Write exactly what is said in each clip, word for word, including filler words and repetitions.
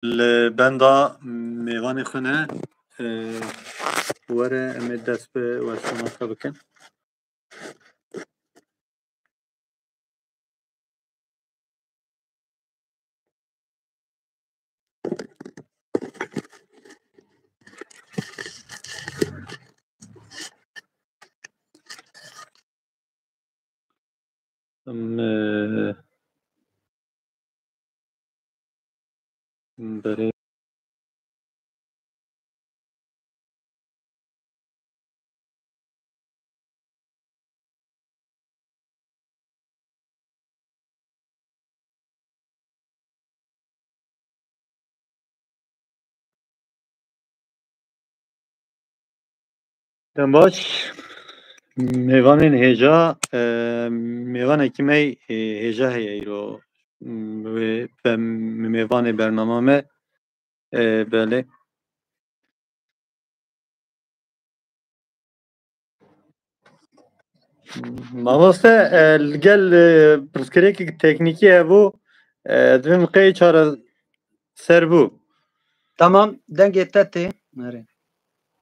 Li benda mêvanê xwe ne, e, were em ê dest bi weşana xwe bikin. Em, e, berê Dem baş. Mêvanên hêja, e, mêvanekî me, e, hêja heye îro. Wê be mêvanê bernama me. E, belê. Mamoste, e, li gel, e, pirsgirêkek teknîkî hebû, e, divê min qey çareser bû. Tamam, dengê te tê. Nerê?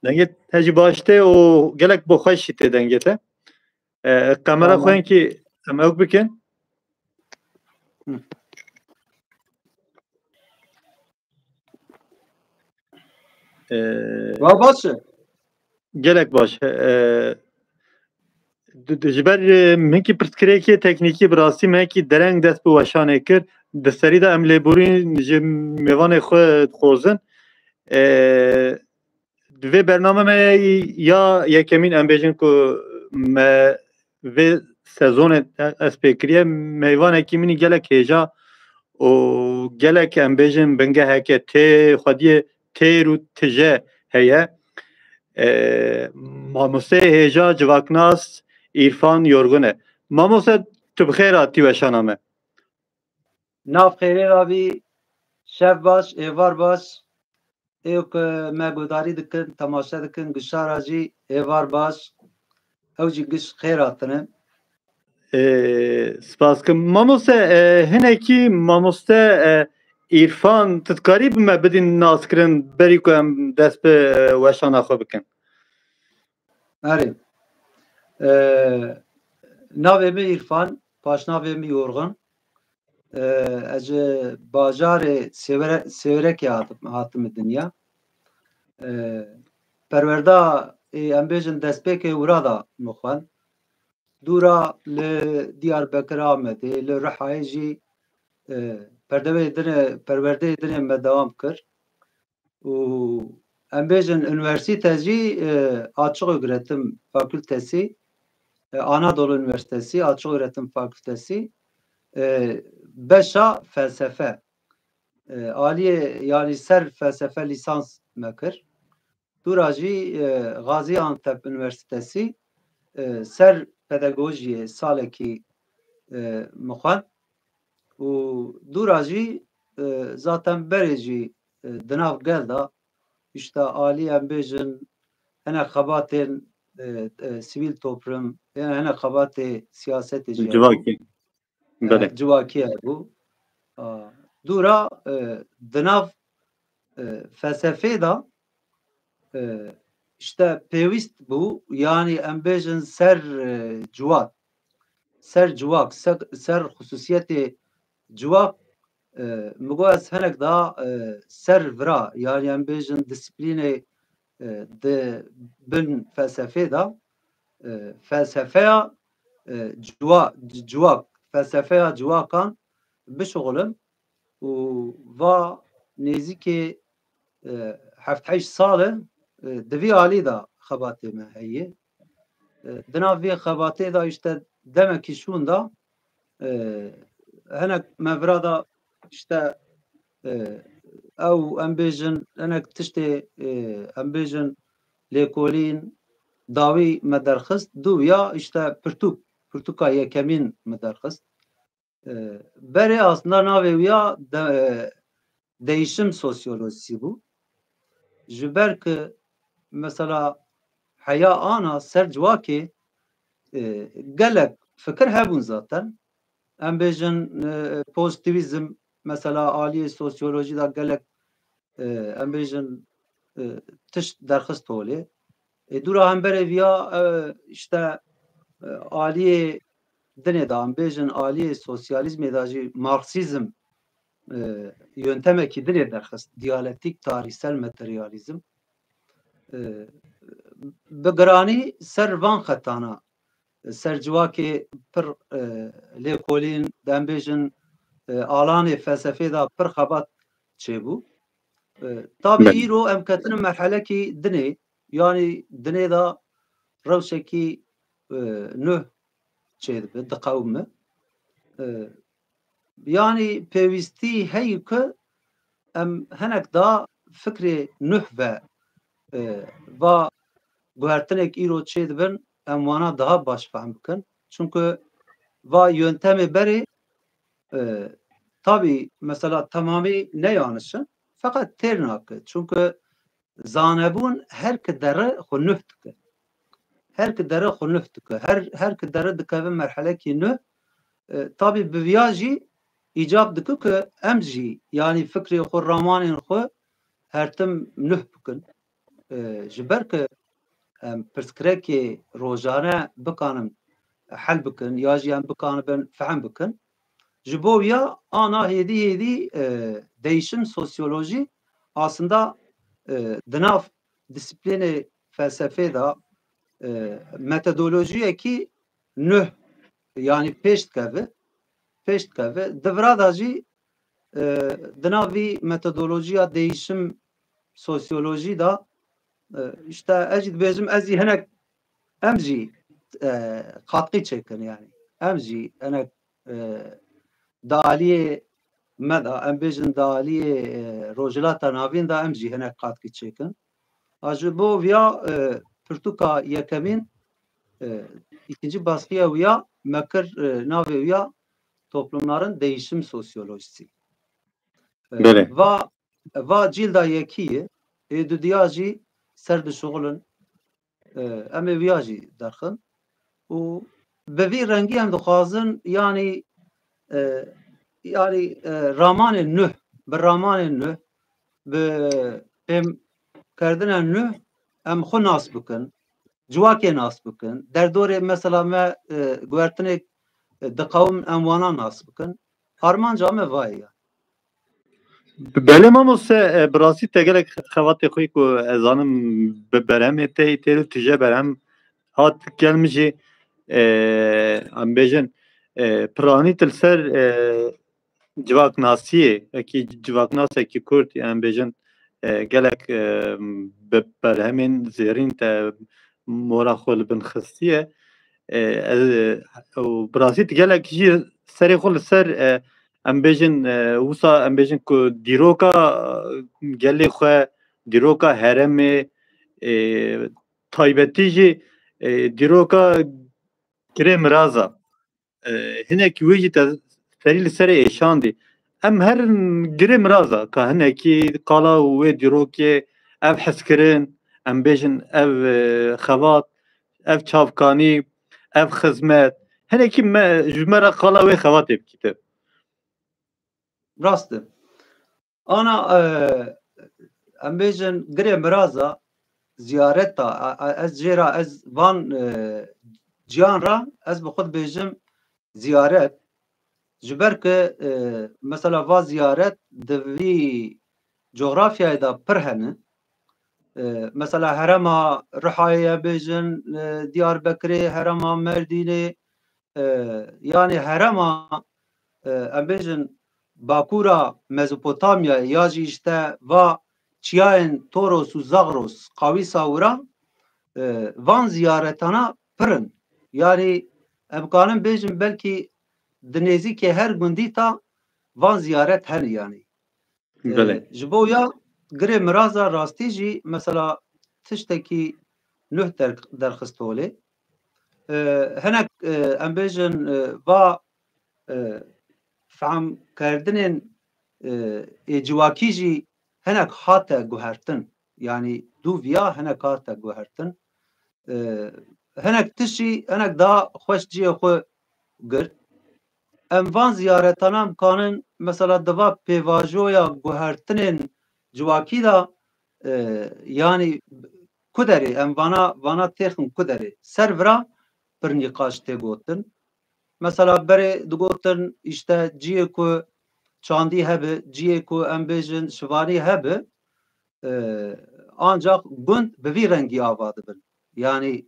Dengê te jî baş tê û gelek bi xweş jî tê dengê te. E, kamera Tamam. xwe yên kî em ewk bikin. Hı. E, Wa baş e. Gelek baş. E, di- di- ji ber, e, hinkî pirsgirêkê teknîkî bi rastî me hinkî dereng dest bi weşanê kir. Di serî de em lêborîn ji mêvanê xwe dixwazin. E, di vê bername me ya yekemîn em bêjin ku me vê sezonê ez pê kiriye, mêvanekî min î gelek hêja û gelek em bêjin bingeheke tê xwediyê têr û tije heye. E, mamosteyê hêja civaknas Îrfan Yorgun e. Mamoste, tu bi xêr hatî weşana me. Nav xêrê rabî, şev baş, êvar baş. Ê ku me guhdarî dikin, temaşe dikin, gişara jî êvar baş. Ew jî giş xêr hatine. Ee, spas kim. Mamoste, e, hinekî mamoste, e, Îrfan, tu dikarî bi me bidîn naskirin berî ku em dest bi, e, weşana xwe bikin? Erê. Ee, navê min Îrfan, paşnavê min Yorgun. Ee, ez ji bajarê Sêwere-, Sêwerekê hatim, hatime dinya. Ee, perwerda ê, em bêjin destpêkê wira da min xwend. Dûra li Diyarbekir Amedê, li Rihayê jî, e, perdeweyê dinê, perwerdeyê dinê me dewam kir. Û em bêjin, unîversîte jî, e, Açık Öğretim Fakültesi, e, Anadolu Üniversitesi Açık Öğretim Fakültesi, e, beşa felsefe. E, aliyê, yanî ser felsefe lîsans me kir. Dûra jî, e, Gaziantep Üniversitesi, e, ser pedagojiyê salekî, e, min xwend. Û dûra jî, e, zaten berê jî, e, di nav gel de, işte alî em bêjin, hinek xebatên, e, e, sivîl toplum, yani hinek xebatê siyasetê jî hebû. Civakî. E, Belê. Civakî hebû. A, dûra, e, di nav, e, felsefê de, e, işte pêwîst bû, yanî em bêjin ser, e, ciwat, ser ciwak, ser, ser xusûsiyetê ciwak, e, min got ez hinek da, e, ser vira, yanî em bêjin disiplînê, e, di bin felsefê de, e, felsefeya, e, ciwa-, ci-, ciwak, felsefeya ciwakan bişuxulim û va nêzîkê, e, heft heşt sal e, e, di vî alî de xebatê me heye. E, di nav vê xebatê de işte demekî şûn de, e, hinek me vira da işte, e, ew em bêjin hinek tiştê, e, em bêjin lêkolîn dawî me derxist, dû ya işte pirtûk, pirtûka yekemîn me derxist. E, berê aslında navê wî ya de-, e, değişim sosyolojisi bû. Ji ber ku mesela heya ana ser civakê, e, gelek fikir hebûn zaten. Em bêjin, e, pozitivîzm, mesela aliyê sosyolojî de gelek e, em bêjin, e, tişt derxist holê. Ê dûra hemberê viya, e, işte, e, aliyê dinê de, em bêjin aliyê sosyalîzmê de jî Marksîzm, e, yöntemekî dinê derxist, diyalektîk, tarîhsel materyalîzm. E, bi giranî ser van xetana, ser civakê pir, e, lêkolîn, em bêjin, e, alanê felsefê de pir xebat çêbû. E, tabî Belê. Îro em ketine merhelekî dinê, yanî dinê de rewşekî, e, nuh çêdibe, diqewime. E, yanî pêwîstî heye ku em hinek da fikrê nuh ve, e, va guhertinek îro çêdibin, em wana daha baş fehm bikin. Çunku va yöntemê berê, e, tabî mesela temamî ne yanlış in, feqet têr nake. Çunku zanebûn her ki dere xwe nuh dike. Her ki dere xwe nuh dike. Her, her ki dere dikeve merhelekî nuh. E, tabî bi viya jî îcab dike ku em jî, yanî fikrê xwe, ramanên xwe her tim nuh bikin. E, ji ber ku em pirsgirêkê rojane bikanin hel bikin ya jî em bikanibin fehm bikin. Ji bo wiya ana hêdî hêdî, e, değişim sosyolojî aslında, e, di nav disiplînê felsefê de, e, metodolojiyekî nuh, yanî pêş dikeve, pêş dikeve. Di vira de jî, e, di nav vî metodolojiya değişim sosyolojî de, e, işte ez jî dibêjim, ez jî hinek, em jî, e, katkî çêkin, yanî em jî hinek, e, di aliyê me de, em bêjin di aliyê, e, Rojhilata Navîn de em jî hinek katkî çêkin. A ji bo viya, e, pirtûka yekemîn, e, îkinci baskiya wiya me kir, e, navê wiya toplumların değişim sosyolojisi. E, Belê. Va, va cîlda yekî ye, ê dudiya jî ser dişuxulin. E, em ê viya jî derxin. Û bi vî rengî em dixwazin, yanî, e, yanî, e, ramanên nuh, bi ramanên nuh, bi fêmkerdina nuh em xwe nas bikin, civakê nas bikin. Derdorê mesela me, e, guhertinek, e, diqewim em wana nas bikin. Armanca me vayê ya. Belê mamoste, e, bi rastî te gelek xebatê xwe ku ez zanim bi berhemê te yî têr û tije berhem hat gel min jî, e, em bêjin, e, piranî tu li ser, e, civaknasiyê, wekî civaknasekî Kurd, em bêjin, e, gelek, e, bi berhemên zêrîn te mora xwe li bin xistiye. E, ez, e, û bi rastî tu gelek jî serê xwe li ser, e, em bêjin, e, wisa em bêjin ku dîroka, e, gelê xwe, dîroka herêmê, e, taybetî jî, e, dîroka girê miraza. E, hinekî wê jî te serî li serê êşandî. Em herin girê miraza, ka hinekî qala wê dîrokê, ev hezkirin, em bêjin ev, e, xebat, ev çavkanî, ev xizmet. Hinekî me, ji me re qala wê xebatê bikî te. Rast e. Ana, e, em bêjin girê miraza, ziyareta, a, a, ez jê re, ez van, e, ciyan re, ez bi xwe dibêjim ziyaret. Ji ber ku, e, mesela va ziyaret di vî cografyayê de pir hene. E, mesela herêma Rihayê ye bêjin, e, Diyarbekirê, herêma Merdînê, e, yanî herêma, e, em bêjin Bakûra Mezopotamyayê ya jî işte va çiyayên Toros û Zagros, Qawîsa wira, e, van ziyaretana pir in. Yanî em kanin bêjin belkî di nêzîkê her gundî ta van ziyaret hene yanî. E, Belê. Ji bo ya girê miraza rastî jî mesela tiştekî nuh der-, derxist holê. E, hinek, e, em bêjin, e, va, e, fehmkerdinên, e, ê civakî jî hinek hate guhertin. Yanî dûviya hinek hate guhertin. E, hinek tişt jî hinek daha xweş cihê xwe girt. Em van ziyaretana em kanin, mesela di va pêvajoya guhertinên civakî de, e, yanî ku derê, em vana, vana têxin ku derê. Ser vira pir nîqaş tê gotin. Mesela berê digotin, işte, ciyê ku çandî hebe, ciyê ku em bêjin şivanî hebe, e, ancak gund bi vî rengî ava dibin. Yanî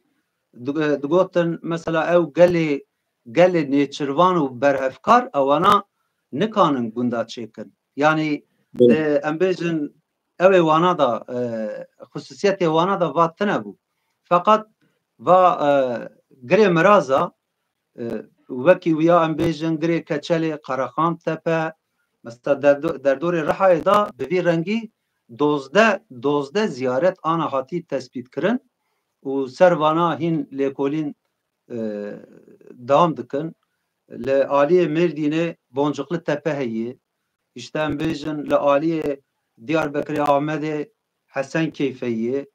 di-, e, digotin, mesela ew gelê, gelê nêçirvan û berhevkar ewana nikanin gunda çêkin. Yanî, Belê. e, em bêjin ew ê wana da, e, xusûsiyetê wana da va tine bû. Feqet va, e, girê miraza, e, wekî wiya em bêjin girê Keçelê, Qerexan Tepe, mesela derdo-, derdorê Rihayê da bi vî rengî dozdeh, dozdeh ziyaret ana hatî tespît kirin û ser vana hîn lêkolîn, e, dewam dikin. Li aliyê Mêrdînê Boncuklu Tepe heye. Îşte em bêjin li aliyê Diyarbekirê Amedê Hesen Keyfe ye.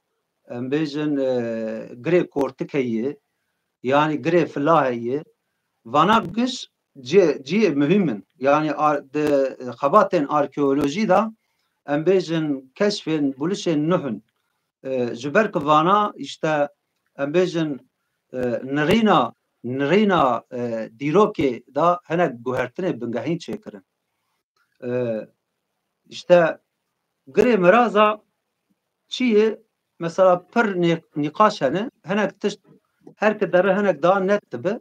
Em bêjin, e, girê Kortik heye. Yanî girê Fila heye. Vana giş cihê, cihê muhîm in. Yanî ar-, di xebatên arkeolojî de em bêjin keşfên, bulişên nuh in. E, ji ber ku vana, îşte, em bêjin, e, nirîna, nirîna, e, dîrokê de hinek guhertinê bingehîn çêkirin. E, îşte, girê miraza çi ye? Mesela pir nê-, nîqaş hene. Hinek tişt her ki dere hinek daha net dibe.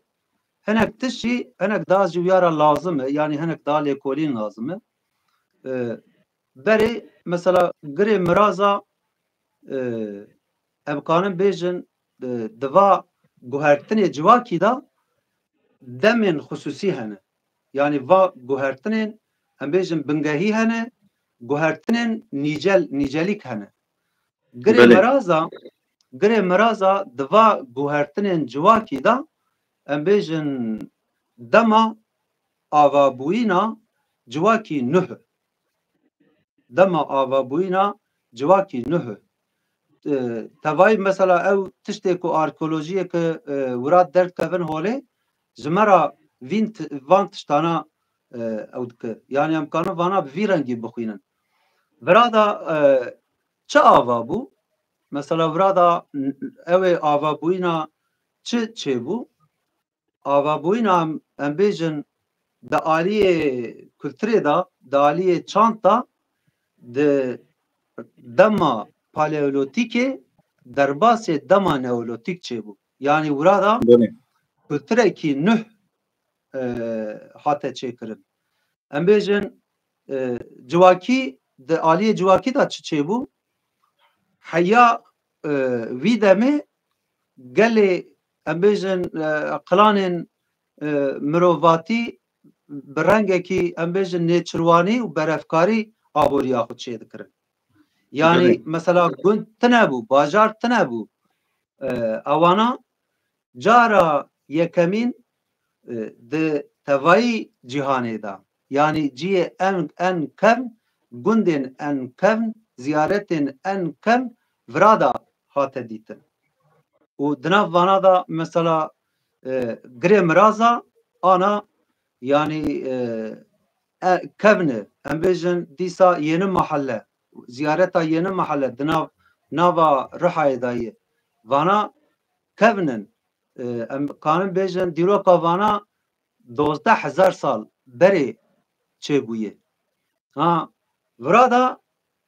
Hinek tişt jî hinek daha ji wiya re lazim e. Yanî hinek daha lêkolîn lazim e. E, berê, mesela, girê miraza, e, em kanin bêjin, e, di va guhertinê civakî de demên xusûsî hene. Yanî va guhertinên, em bêjin, bingehî hene, guhertinên nîcel, nîcelîk hene. Girê Belê. miraza, girê miraza di va guhertinên civakî de, em bêjin, dema avabûyîna civakî nuh. Dema avabûyîna civakî nuh. E, tevayî mesela ew tiştê ku arkeolojiyê ki, e, wira derdikevin holê, ji me re vîn ti-, van tiştana, e, ew dike. Yanî em kanin vana bi vî rengî bixwînin. Vira da, e, çi ava bû? Mesela vira da n-, ew ê avabûyîna çi çêbû? Avabûyîna em, em bêjin di aliyê kulturê de, di aliyê çand de, di dema paleolotîkê derbasê dema neolotîk çêbû. Yanî wira da Belê. kulturekî nuh, e, hate çêkirin. Em bêjin, e, civakî, di aliyê civakî de çi çêbû? Heya, e, vî demê gelê, em bêjin, e, qilanên, e, mirovatî bi rengekî, em bêjin, nêçirwanî û berevkarî aboriya xwe çêdikirin. Yanî, Belê. mesela gund tine bû, bajar tine bû. E, ewana cara yekemîn, e, di tevayî cîhanê de, yanî cihê en, en kevn, gundên en kevn, ziyaretên en kevn vira de hate dîtin. Û di nav vana de mesela, e, girê miraza ana, yanî, e, e, kevn e, em bêjin dîsa Yeni Mahalle, ziyareta Yeni Mahalle di nav, nava Rihayê de ye. Vana kevn in. E, em kanin bêjin dîroka vana dozdeh hezar sal berê çêbûye. Ha, vira da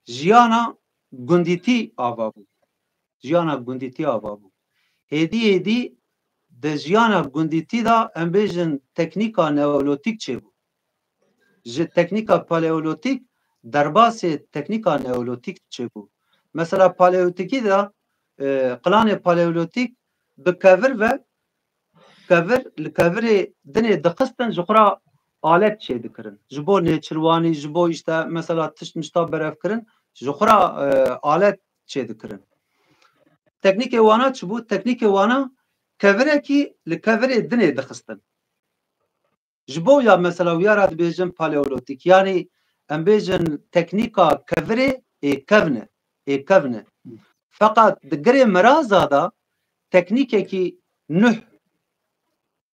jiyana gundîtî ava bû. Jiyana gundîtî ava bû. Hêdî hêdî di jiyana gundîtî de em bêjin teknîka neolotîk çêbû. Ji teknîka paleolotîk derbasê teknîka neolotîk çêbû. Mesela paleolotîkî de, e, qilanê paleolotîk bi kevir ve kevir, li kevirê dinê dixistin, ji xwe re alet çêdikirin. Ji bo nêçirwanî, ji bo işte mesela tişt mişta berevkirin, ji xwe re, e, alet çêdikirin. Teknîkê wana çi bû? Teknîkê wana kevirekî li kevirê dinê dixistin. Ji bo ya mesela wiya re dibêjin paleolotîk. Yanî em bêjin teknîka kevirê ê kevn e, ê kevn e. Feqet di girê miraza de teknîkekî nuh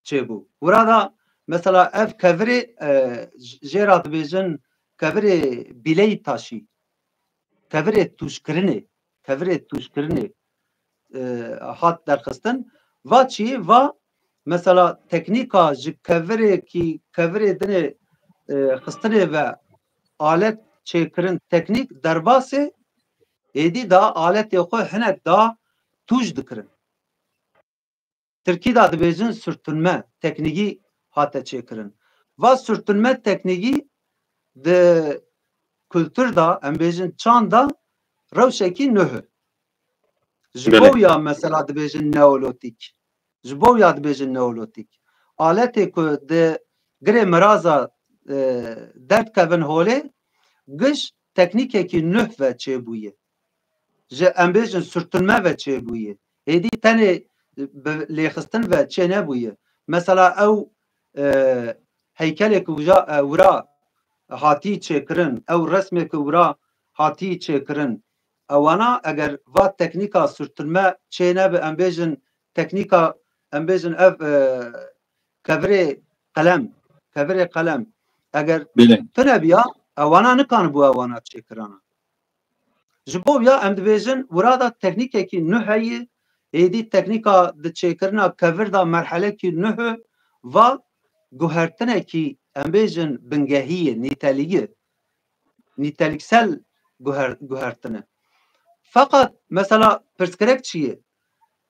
çêbû. Wira da mesela ev kevirê, e, j-, jê re dibêjin kevirê bîleyî taşî. tevirê tûjkirinê, tevirê tûjkirinê, e, hat derxistin. Va çi? Va mesela teknîka ji kevirekî, kevirê dinê, e, xistinê ve alet çêkirin teknîk derbasê, êdî da aletê xwe hinek da tûj dikirin. Tirkî de dibêjin sürtünme teknîkî hate çêkirin. Va sürtünme teknîkî di kultur de, em bêjin çand de rewşekî nuh e. Ji Belê. bo ya mesela dibêjin neolotîk. Ji bo ya dibêjin neolotîk. Aletê ku di girê miraza, e, derdkevin holê, giş teknîkekî nuh ve çêbûye. Ji, em bêjin, sürtünme ve çêbûye. Êdî tenê bi lêxistin ve çê nebûye. Mesela ew, e, heykelê ku wija, e, wira hatî çêkirin, ew resmê ku wira hatî çêkirin, ewana eger va teknîka sürtünme çê nebe, em bêjin teknîka, em bêjin ev, e, kevirê qelem, kevirê qelem, eger Belê. tune biya, ewana nikanibû ewana çêkirana. Ji bo ya em dibêjin, wira da teknîkekî nuh heye, êdî teknîka di çêkirina kevir de merhelekî nuh e, va guhertinekî, em bêjin, bingehî ye, nîtelî ye. Nîteliksel guher-, guhertine. Feqet, mesela, pirsgirêk çi ye?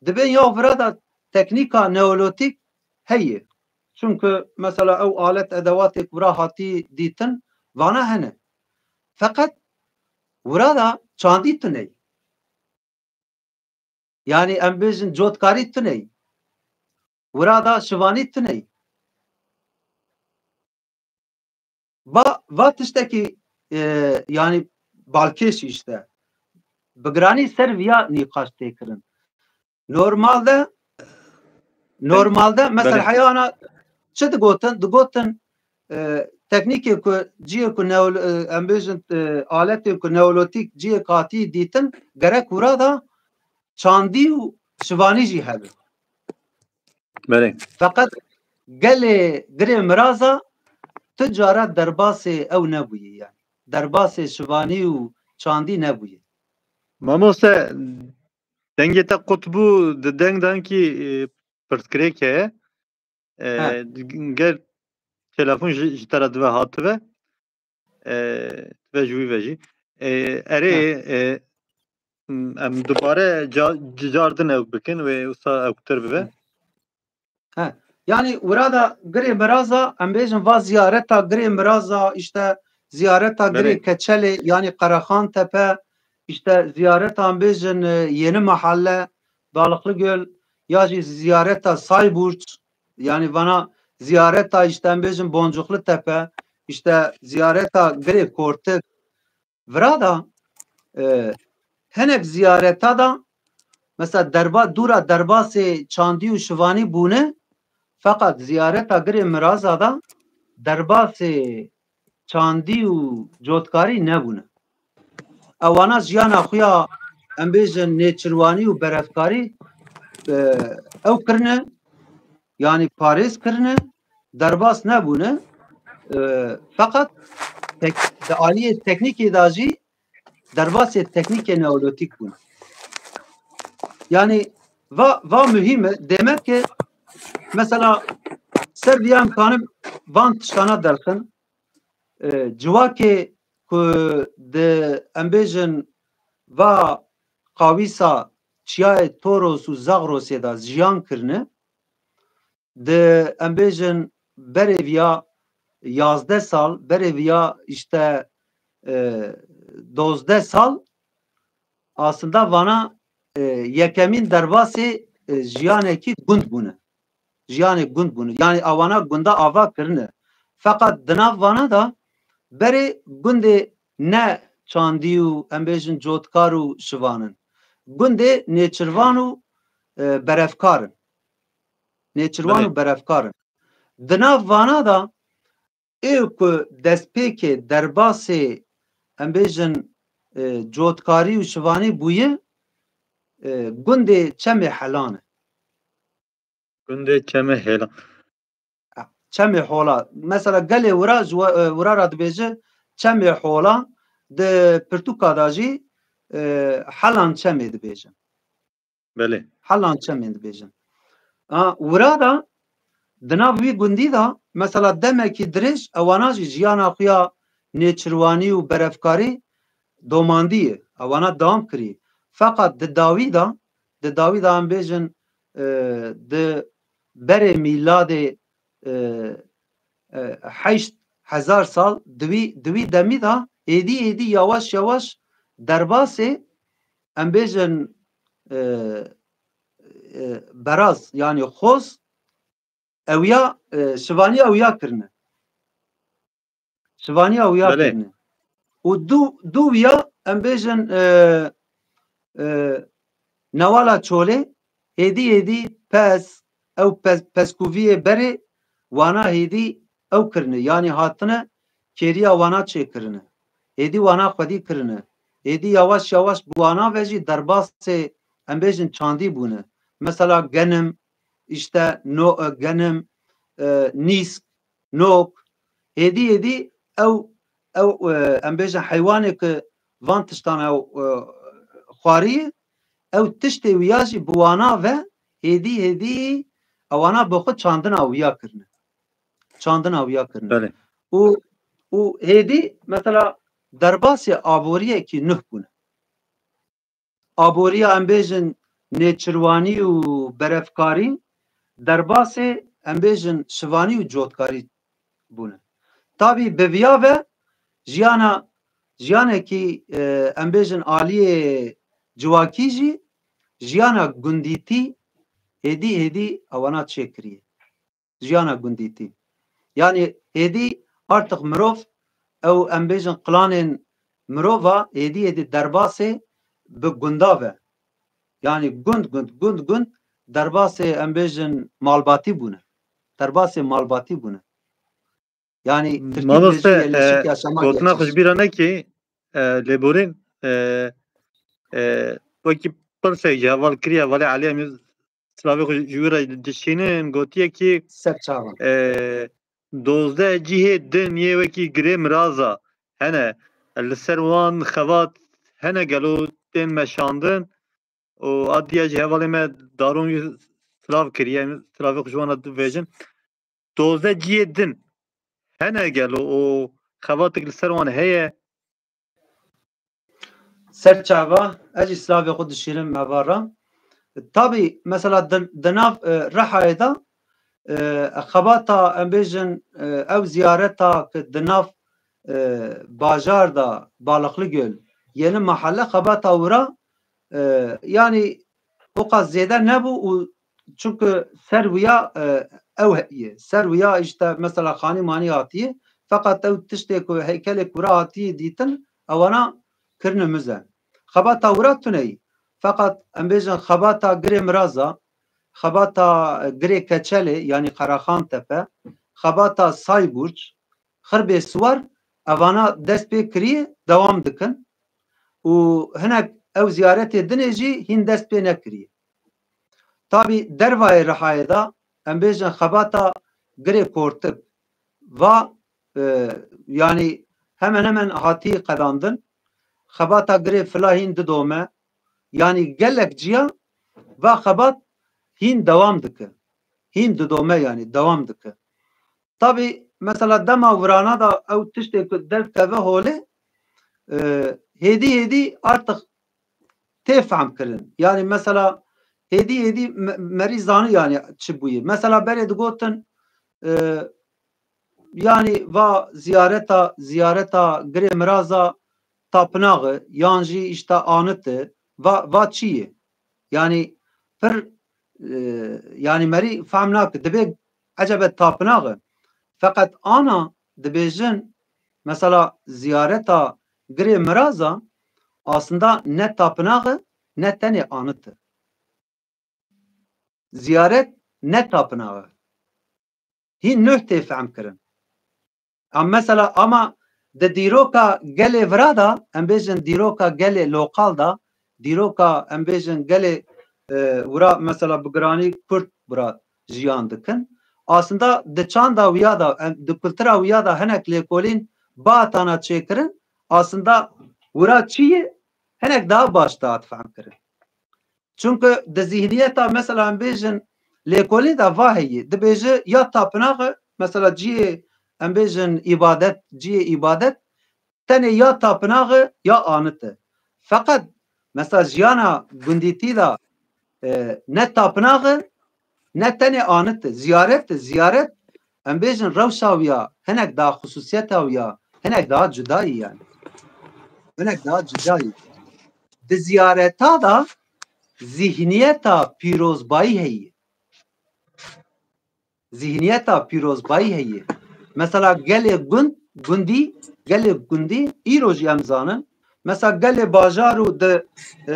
Dibê ya vira da teknîka neolotîk heye. Çunku, mesela, ew alet edewatêk vira hatî dîtin, vana hene. Feqet wira da çandî tune ye. Yanî em bêjin cotkarî tune ye. Wira da şivanî tune ye. Va, va tiştekî, e, yanî balkêş işte. Bi giranî ser viya nîqaş tê kirin. Normalde, normalde, mesela Belê. heyana çi digotin? Digotin, e, teknîkê ku, ciyê ku neol-, e, em bêjin, e, aletê ku neolotîk ciyê katî dîtin, gerek wira da çandî û şivanî jî hebe. Belê. Feqet gelê girê miraza tu cara derbasê ew nebûye yani. Derbasê şivanî û çandî nebûye. Mamoste, dengê te qut bû, di deng dankî, e, pirsgirêk heye. E, He. Ger telefon ji, ji te re dive hatibe, e, dive ji wî ve jî. E, erê, He. e, em dubare ca-, ci-, car din ew bikin, wê wisa ewktir bibe. He. He. Yani wira da girê miraza, em bêjin va ziyareta girê miraza, işte ziyareta girê Belê. Keçelê, yani Qerehan Tepe, işte ziyareta em bêjin, e, Yeni Mahalle, Balıklı Göl, ya jî ziyareta Sayburç, yani vana ziyareta işte em bêjin Boncuklu Tepe, işte ziyareta girê Kortik, Vira da, e, hinek ziyareta da, mesela derba-, dûra derbasê çandî û şivanî bûne, feqet ziyareta girê miraza da derbasê çandî û cotkarî nebûne. Ewana jiyana xwe ya, em bêjin, nêçirwanî û berevkarî, e, ew kirine, yanî parêz kirine, derbas nebûne. E, feqet tek-, di aliyê teknîkê de jî derbasê teknîkê neolotîk bûn. Yanî va, va muhîm e, demek ki mesela ser viya em kanim van tiştana derxin, e, civakê ku di, em bêjin, va qawîsa çiyayê Toros û Zagrosê de jiyan kirine, di, em bêjin, berê viya yazdeh sal, berê viya işte, e, dozdeh sal, aslında vana, e, yekemîn derbasê, e, jiyanekî gund bûne. Jiyanê gund bûne. Yani awana gunda ava kirine. Feqet di nav vana da berê gundê ne çandî û em bêjin cotkar û şivan in. Gundê nêçirvan û, e, berevkar in. Nêçirvan Belê. û berevkar in. Di nav vana da ê ku destpêkê derbasê, em bêjin, e, cotkarî û şivanî bûye, e, gundê Çemê Helan e. Gundê Çemê Helan. Çemê Hola. Mesela gelê wira ji we-, e, wira re dibêje Çemê Hola, di pirtûka de jî e, Helan Çemê dibêjin. Belê. Helan Çemê dibêjin. A, wira da, di nav wî gundî da, mesela demekî dirêj, ewana jî jiyana xwe ya nêçirwanî û berevkarî domandiye. Ewana dewam kiriye. Feqat di dawî da, di dawî da em bêjin, e, di berê mîladê, e, e, heşt hezar sal, di wî, di wî demî da, êdî, êdî, yawaş, yawaş derbasê, em bêjin, e, e, beraz, yanî xoz, ewiya, e, şivaniya ewiya kirine. Şivaniya ewiya Belê. kirine. Û du, du wiya, em bêjin, e, e, newala çolê, êdî, êdî, pez, ew pez, pezkuviyê berê, wana hêdî ew kirine. Yanî hatine kêriya wana çêkirine. Êdî wana xwedî kirine. Êdî yawaş yawaş bi wana ve jî derbasê, em bêjin, çandî bûne. Mesela genim, işte no, e, genim, e, nîsk, nok, hêdî hêdî ew, ew, e, em bêjin heywanê ku van tiştan ew, e, xwarî, ew tiştê wiya jî bi wana ve hêdî hêdî ewana bi xwe çandina wiya kirine. Çandina wiya kirine. Belê. Û, û hêdî mesela derbasê aboriyekî nuh bûne. Aboriya em bêjin nêçirwanî û berevkarî, derbasê em bêjin şivanî û cotkarî bûne. Tabî bi viya ve jiyana, jiyanekî, e, em bêjin aliyê civakî jî, jiyana gundîtî hêdî hêdî ewana çêkiriye. Jiyana gundîtî. Yanî hêdî artık mirov, ew em bêjin klanên mirova hêdî hêdî derbasê bi gunda ve. Yanî gund gund, gund gund derbasê em bêjin malbatî bûne. Derbasê malbatî bûne. Yanî Tirkî Mamoste, dibêjin yerleşik e, yaşama gotina xwe geçiş. ji bîra nekî, e, lêborîn, e, e, wekî pirsek ji heval kiriye, hevalê Elî, em ê silavê xwe ji wî re dişînin, gotiye kî, Ser çavan. e, dozdeh cihê din yê wekî girê miraza hene, li ser wan xebat hene gelo tên meşandin û adiya ji hevalê me Darûn wî silav kiriye, em silavê xwe ji wan re dibêjin. Dozdeh cihê din hene gelo û xebatek li ser wan heye? Ser çava, ez jî silavê xwe dişîrim me va re. Tabî, mesela di, di nav, e, Rihayê de, e, xebata, em bêjin, e, ew ziyareta ku di nav, e, bajar de, Balıklı Göl, Yeni Mahalle, xebata wira, e, yanî o qas zêde nebû û çunku ser wiya, e, ew heye. Ser wiya işte mesela xanî manî hatiye. Feqat ew tiştê ku heykelê kura hatiye dîtin, ewana kirine mize. Xebata wira tuneyî. Feqat em bêjin xebata Girê Miraza, xebata, e, Girê Keçelê, yanî Qeraxan Tepe, xebata Sayburç, Xirbê Siwar, evana dest pê kiriye, dewam dikin. Û hinek ew ziyaretê dinê jî hîn dest pê nekiriye. Tabî dervayê Rihayê de, em bêjin xebata Girê Kortik, va, e, yanî hemen hemen hatî qedandin. Xebata Girê Fila hîn didome. Yanî gelek ciya va xebat hîn dewam dike. Hîn didome, yanî dewam dike. Tabî mesela dema wirana da ew tiştê ku derkeve holê, e, hêdî hêdî artık tê fehm kirin. Yanî mesela hêdî hêdî me-, merî zani yanî çi bûye. Mesela berê digotin, e, yanî va ziyareta, ziyareta Girê Miraza tapinaxi, yan jî işte anıtı, va, va çi ye? Yanî pir, e, yanî merî fehm nake. Dibê ecebe tapinaxi. Feqet ana dibêjin, mesela ziyareta Girê Miraza aslında ne tapinaxi, ne tenê anıtı. Ziyaret ne tapinaxi. Hîn nuh tê fehm kirin. Em mesela ama di dîroka gelê vira da, em bêjin dîroka gelê lokal da, dîroka em bêjin gelê, e, wira mesela bi giranî Kurd wira jiyan dikin. Aslında di çanda wiya da, em, di kultura wiya da hinek lêkolîn bihatana çêkirin. Aslında wira çi ye? hinek daha baş dihat fehmkirin. Çunku di zihniyeta, mesela, em bêjin, lêkolî de va heye. Dibêje ya tapinaxe, mesela, cihê, em bêjin, îbadet, cihê îbadet, tenê ya tapinaxe ya anite. Feqet, mesela, jiyana gundîtî de, e, ne tapinaxe, ne tenê anite. Ziyaret, ziyaret, em bêjin, rewşa wî ya, hinek daha xusûsiyeta wî ya, hinek daha cudayî yani. Hinek daha cudayî. Di ziyareta de zihniyeta pîrozbayî heye. Zihniyeta pîrozbayî heye. Mesela gelê gund, gundî, gelê gundî, îro jî em zanin. Mesela gelê bajar û di, e,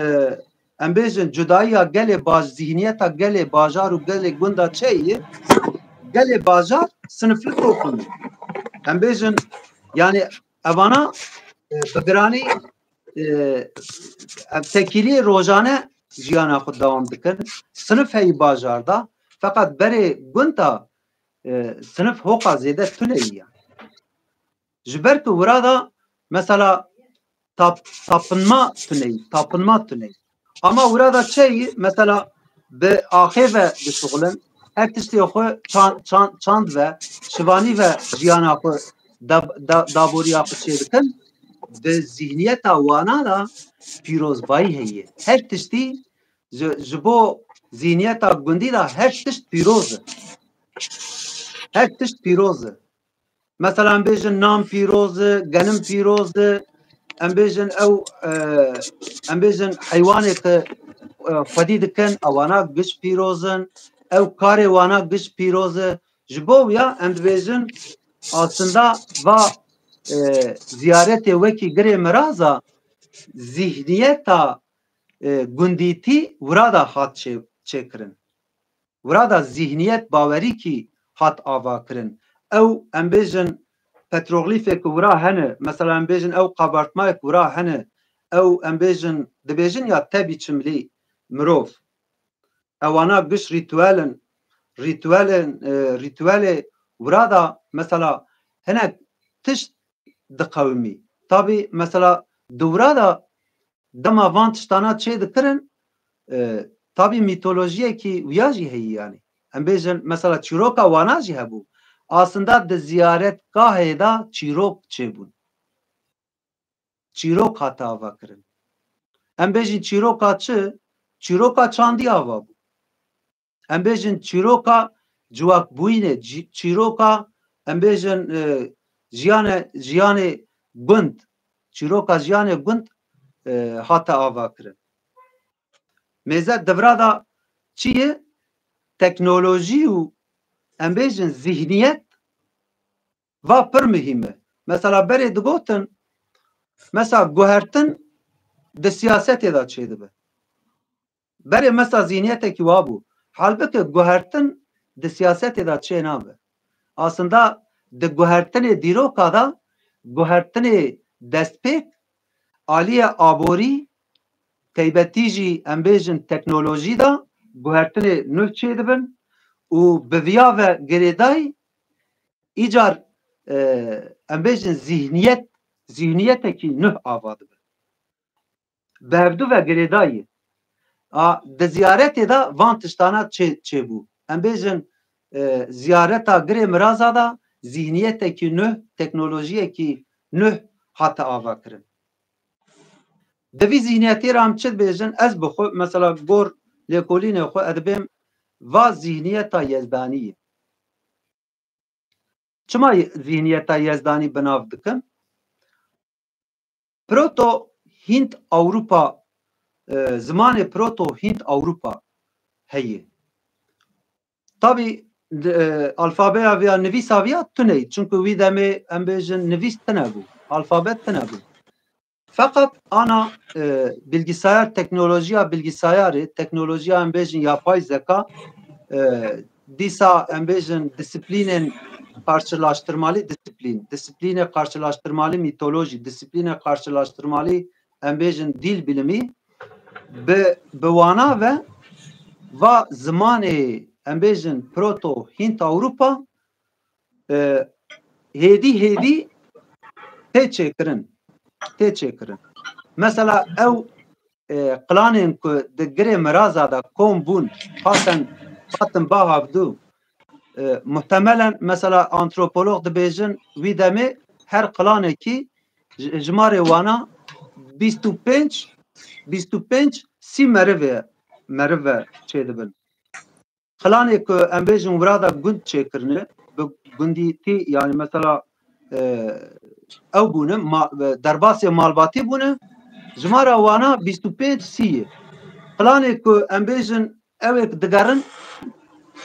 em bêjin cudayiya gelê baj, zihniyeta gelê bajar û gelê gunda çi ye? Gelê bajar sinifli toplum e. Em bêjin, yani evana, e, bi giranî, e, ev tekîliyê rojane jiyana xwe dewam dikin. Sinif heyî bajar da, feqet berê gund da, e, sinif hoqa zêde tune ye. Ji ber ku wira da, mesela, tap-, tapinma tune ye, tapinma tune ye. Ama wira da çi ye, mesela, bi axê ve dişuxulin, her tiştê xwe çan-, çan-, çand ve, şivanî ve jiyana xwe da-, da-, daboriya xwe çêdikin, di zihniyeta wana da pîrozbayî heye. Her tiştî ji, ji bo zihniyeta gundî de her tişt pîroz e. Her tişt pîroz e. Mesela em bêjin nan pîroz e, genim pîroz e, em bêjin ew, e, em bêjin heywanê ku, e, xwedî dikin, ewana giş pîroz in, ew karê wana giş pîroz e. Ji bo wiya em dibêjin aslında va, e, ziyaretê wekî girê miraza zihniyeta, e, gundîtî wira da hat çê-, çêkirin. Wira da zihniyet bawerîkî hat avakirin. Ew em bêjin petroglîfê ku wira hene, mesela em bêjin ew kabartmayê ku wira hene, ew em bêjin, dibêjin ya tebî çimlî mirov. Ewana giş rîtuel in, rîtuel in, e, rîtuelê wira da mesela hinek tişt diqewimî. Tabî mesela di wira da dema van tiştana çê dikirin, e, tabî mîtolojiyekî wiya jî heyî yanî. Em bêjin mesela çîroka wana jî hebû. Aslında di ziyaretgahê de çîrok çêbûn. Çîrok hate ava kirin. Em bêjin çîroka çi? Çîroka çandî ava bû. Em bêjin çîroka ciwakbûyînê, çî-, çîroka, em bêjin, e, jiyane-, jiyanê gund, çîroka jiyanê gund, e, hate ava kirin. Mêze di vira da çi ye? Teknolojî û, em bêjin, zihniyet va pir muhîm e. Mesela berê digotin, mesela guhertin di siyasetê de çêdibe. Berê mesela zîniyetekî wa bû. Halbike guhertin di siyasetê de çê nabe. Aslında di guhertinê dîroka de, guhertinê destpêk, aliyê aborî, teybetî jî em bêjin teknolojî de guhertinê nuh çêdibin û bi viya ve girêdayî îcar, e, em bêjin zihniyet, zihniyetekî nuh ava dibe. Bi hevdu ve girêdayî. A, di ziyaretê de van tiştana çê-, çêbû. Em bêjin, e, ziyareta Girê Miraza de zihniyetekî nuh, teknolojiyekî nuh hate ava kirin. Di vî zihniyetê re em çi dibêjin? Ez bi xwe, mesela gor lêkolînê xwe, ez dibêm va zihniyeta yezdanî ye. Çima ye-, zihniyeta yezdanî bi nav dikim? Proto Hînd Ewropa, e, zimanê Proto Hînd Ewropa heye. Tabî, e, alfabeya viya, nivîsa viya tune ye. Çunku wî demê, em bêjin, nivîs tune bû. Alfabe tune bû. Feqet ana, e, bilgisayar, teknolojiya bilgisayarê, teknolojiya em bêjin yapay zeka, e, dîsa em bêjin disiplînên karşılaştırmalı disiplîn, disiplînê karşılaştırmalı mitoloji, disiplînê karşılaştırmalı em bêjin dîl bilimî, bi, bi wana ve va zimanê em bêjin Proto Hînd Ewropa, e, hêdî hêdî tê çêkirin. Tê çêkirin. Mesela ew e, qilanên ku di girê miraza de kom bûn, hatin, hatin ba hevdû. E, muhtemelen mesela antropolog dibêjin wî demê her qilanekî ji-, jimarê wana bîst û pênc, bîst û pênc sî meriv e, meriv ve çêdibin. Qilanê ku em bêjin wira de gund çêkirine, bi gundîtî, yani mesela, e, ew bûne, ma-, e, derbasê malbatî bûne, jimara wana bîst û pênc sî ye. Qilanê ku em bêjin ew ê digerin,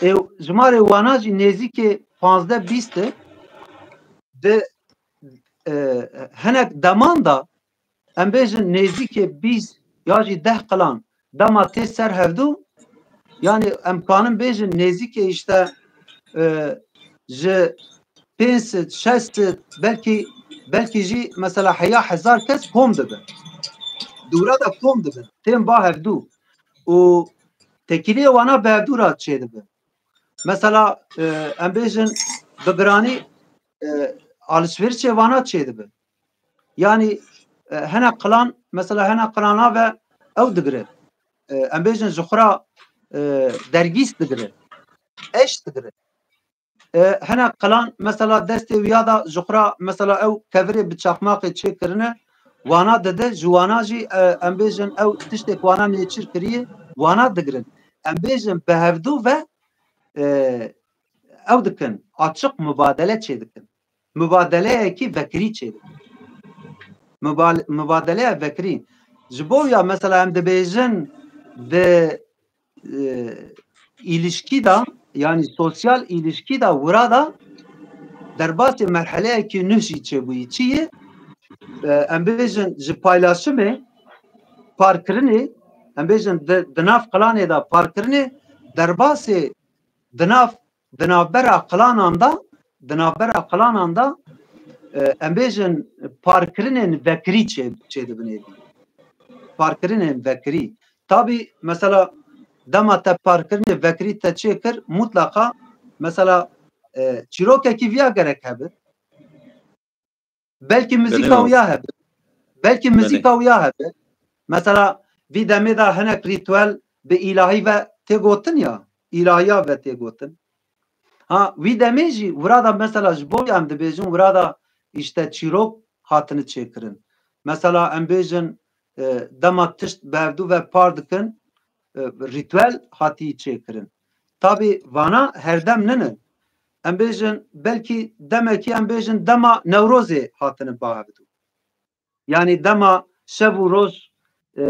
ê, jimarê wana jî nêzîkê panzdeh bîst e. Di, e, hinek deman de em bêjin nêzîkê bîst ya jî deh qilan dema tê ser hevdû, yani em kanin bêjin nêzîkê işte, e, ji pênc sed, şeş sed, belkî, belkî jî mesela heya hezar kes kom dibin. Dûra de kom dibin. Tên ba hevdû. Û tekîliyê wana bi hevdû re çêdibe. Mesela, e, em bêjin bi giranî, e, alişverişê wana çêdibe. Yani, e, hene qilan, mesela hene qilana ve ew digire. E, em bêjin ji xwe re, e, dergîs digire. Eş digire. E, hene qilan, mesela destê wiya da ji xwe re, mesela ew kevirê bi çaqmaqê çêkirine, wana dide, ji wana jî, e, em bêjin ew tiştê ku wana nêçîr kiriye, wana digirin. Em bêjin bi hevdû ve, e, ew dikin, açiq mubadele çêdikin. Mubadeleyekî vekirî çêdikin. Mubal-, mubadeleya vekirî. Ji bo ya mesela em dibêjin di, e, îlişkî de, yani sosyal îlişkî de wira de derbasê merheleyekî nuh jî çêbûyî. Çi ye? E, em bêjin ji paylaşimê, parkirinê, em bêjin di, di nav qilanê de parkirinê, derbasê di nav, di navbera qilanan de, di navbera qilanan de, e, em bêjin parkirinên vekirî çê, çêdibin êdî. Parkirinên vekirî. Tabî, mesela, dema te parkirinê vekirî te çêkir, mutlaqa, mesela, e, çîrokekî viya gerek hebe. Belkî muzîka wiya hebe. Belkî muzîka wiya hebe. Mesela, vî demê de hinek rîtuel bi îlahî ve tê gotin ya. Îlahiya ve tê gotin. Ha, wî demê jî wira da mesela ji bo ya em dibêjin wira da işte çîrok hatine çêkirin. Mesela em bêjin, e, dema tişt bi hevdû ve par dikin, e, rîtuel hatî çêkirin. Tabî vana herdem ninin. Em bêjin belkî demekî em bêjin dema Newrozê hatine ba hevdû. Yani dema şev û roj, e,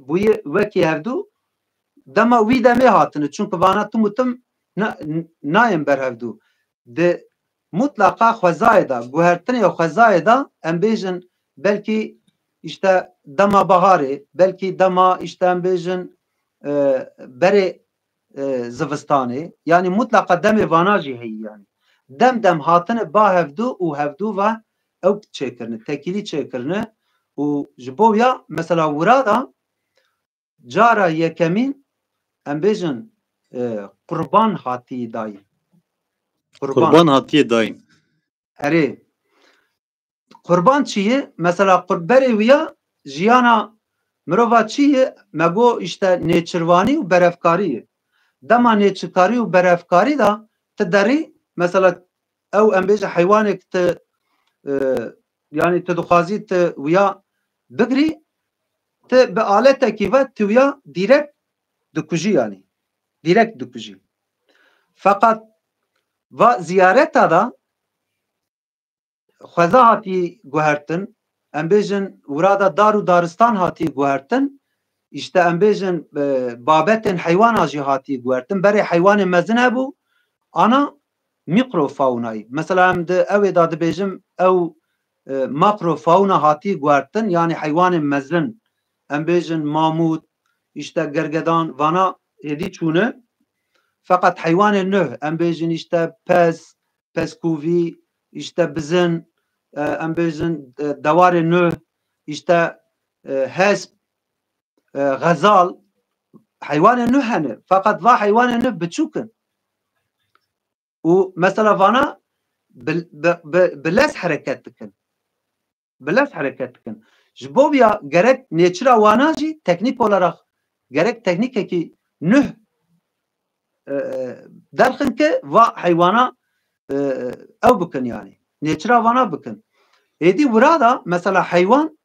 bûye wekî hevdû, dema wî demê hatine. Çunku vana tim û tim na-, nayên ber hevdû. Di mutlaqa xwezayê de, guhertinê xwezayê de, em bêjin belkî işte dema baharê, belkî dema işte em bêjin, e, berê, e, zivistanê, yani mutlaqa demê vana jî heyî yani. Dem dem hatine ba hevdû û hevdû ve ew çêkirine, tekîlî çêkirine û ji bo ya mesela wira da cara yekemîn em bêjin, e, qurban hatî dayîn. Qurban. Qurban hatiye dayîn. Erê. Qurban çi ye? Mesela qur-, berê wiya jiyana mirova çi ye? Me got işte nêçirvanî û berevkarî ye. Dema nêçirkarî û berevkarî de ti derî, mesela ew em bêje heywanek ti, e, yani tu dixwazî ti wiya bigirî, ti bi aletekî ve ti wiya dîrek dikujî yani. Dîrek dikujî. Feqet va ziyareta da xweza hatî guhertin, em bêjin wira da dar û daristan hatî guhertin, işte em bêjin, e, babetên heywana jî hatî guhertin. Berê heywanê mezin hebû, ana mîkrofaunayî. Mesela em di ewê da dibêjim ew, e, makrofauna hatî guhertin, yani heywanên mezin. Em bêjin mamût, işte gergedan, vana êdî çûne. Feqet heywanên nuh, em bêjin işte pez, pezkûvî, işte bizin, e, em bêjin, e, dewarê nuh, işte, e, hesp, e, xezal, heywanên nuh hene. Feqet va heywanên nuh biçûk in. Û mesela vana bi, bi, bi, bi lez hereket dikin. Bi lez hereket dikin. Ji bo viya gerek nêçira wana jî teknîk olarak, gerek teknîkekî nuh, e, e, derxin ke va heywana, e, e, ew bikin yani. Nêçira vana bikin. Êdî wira da mesela heywan,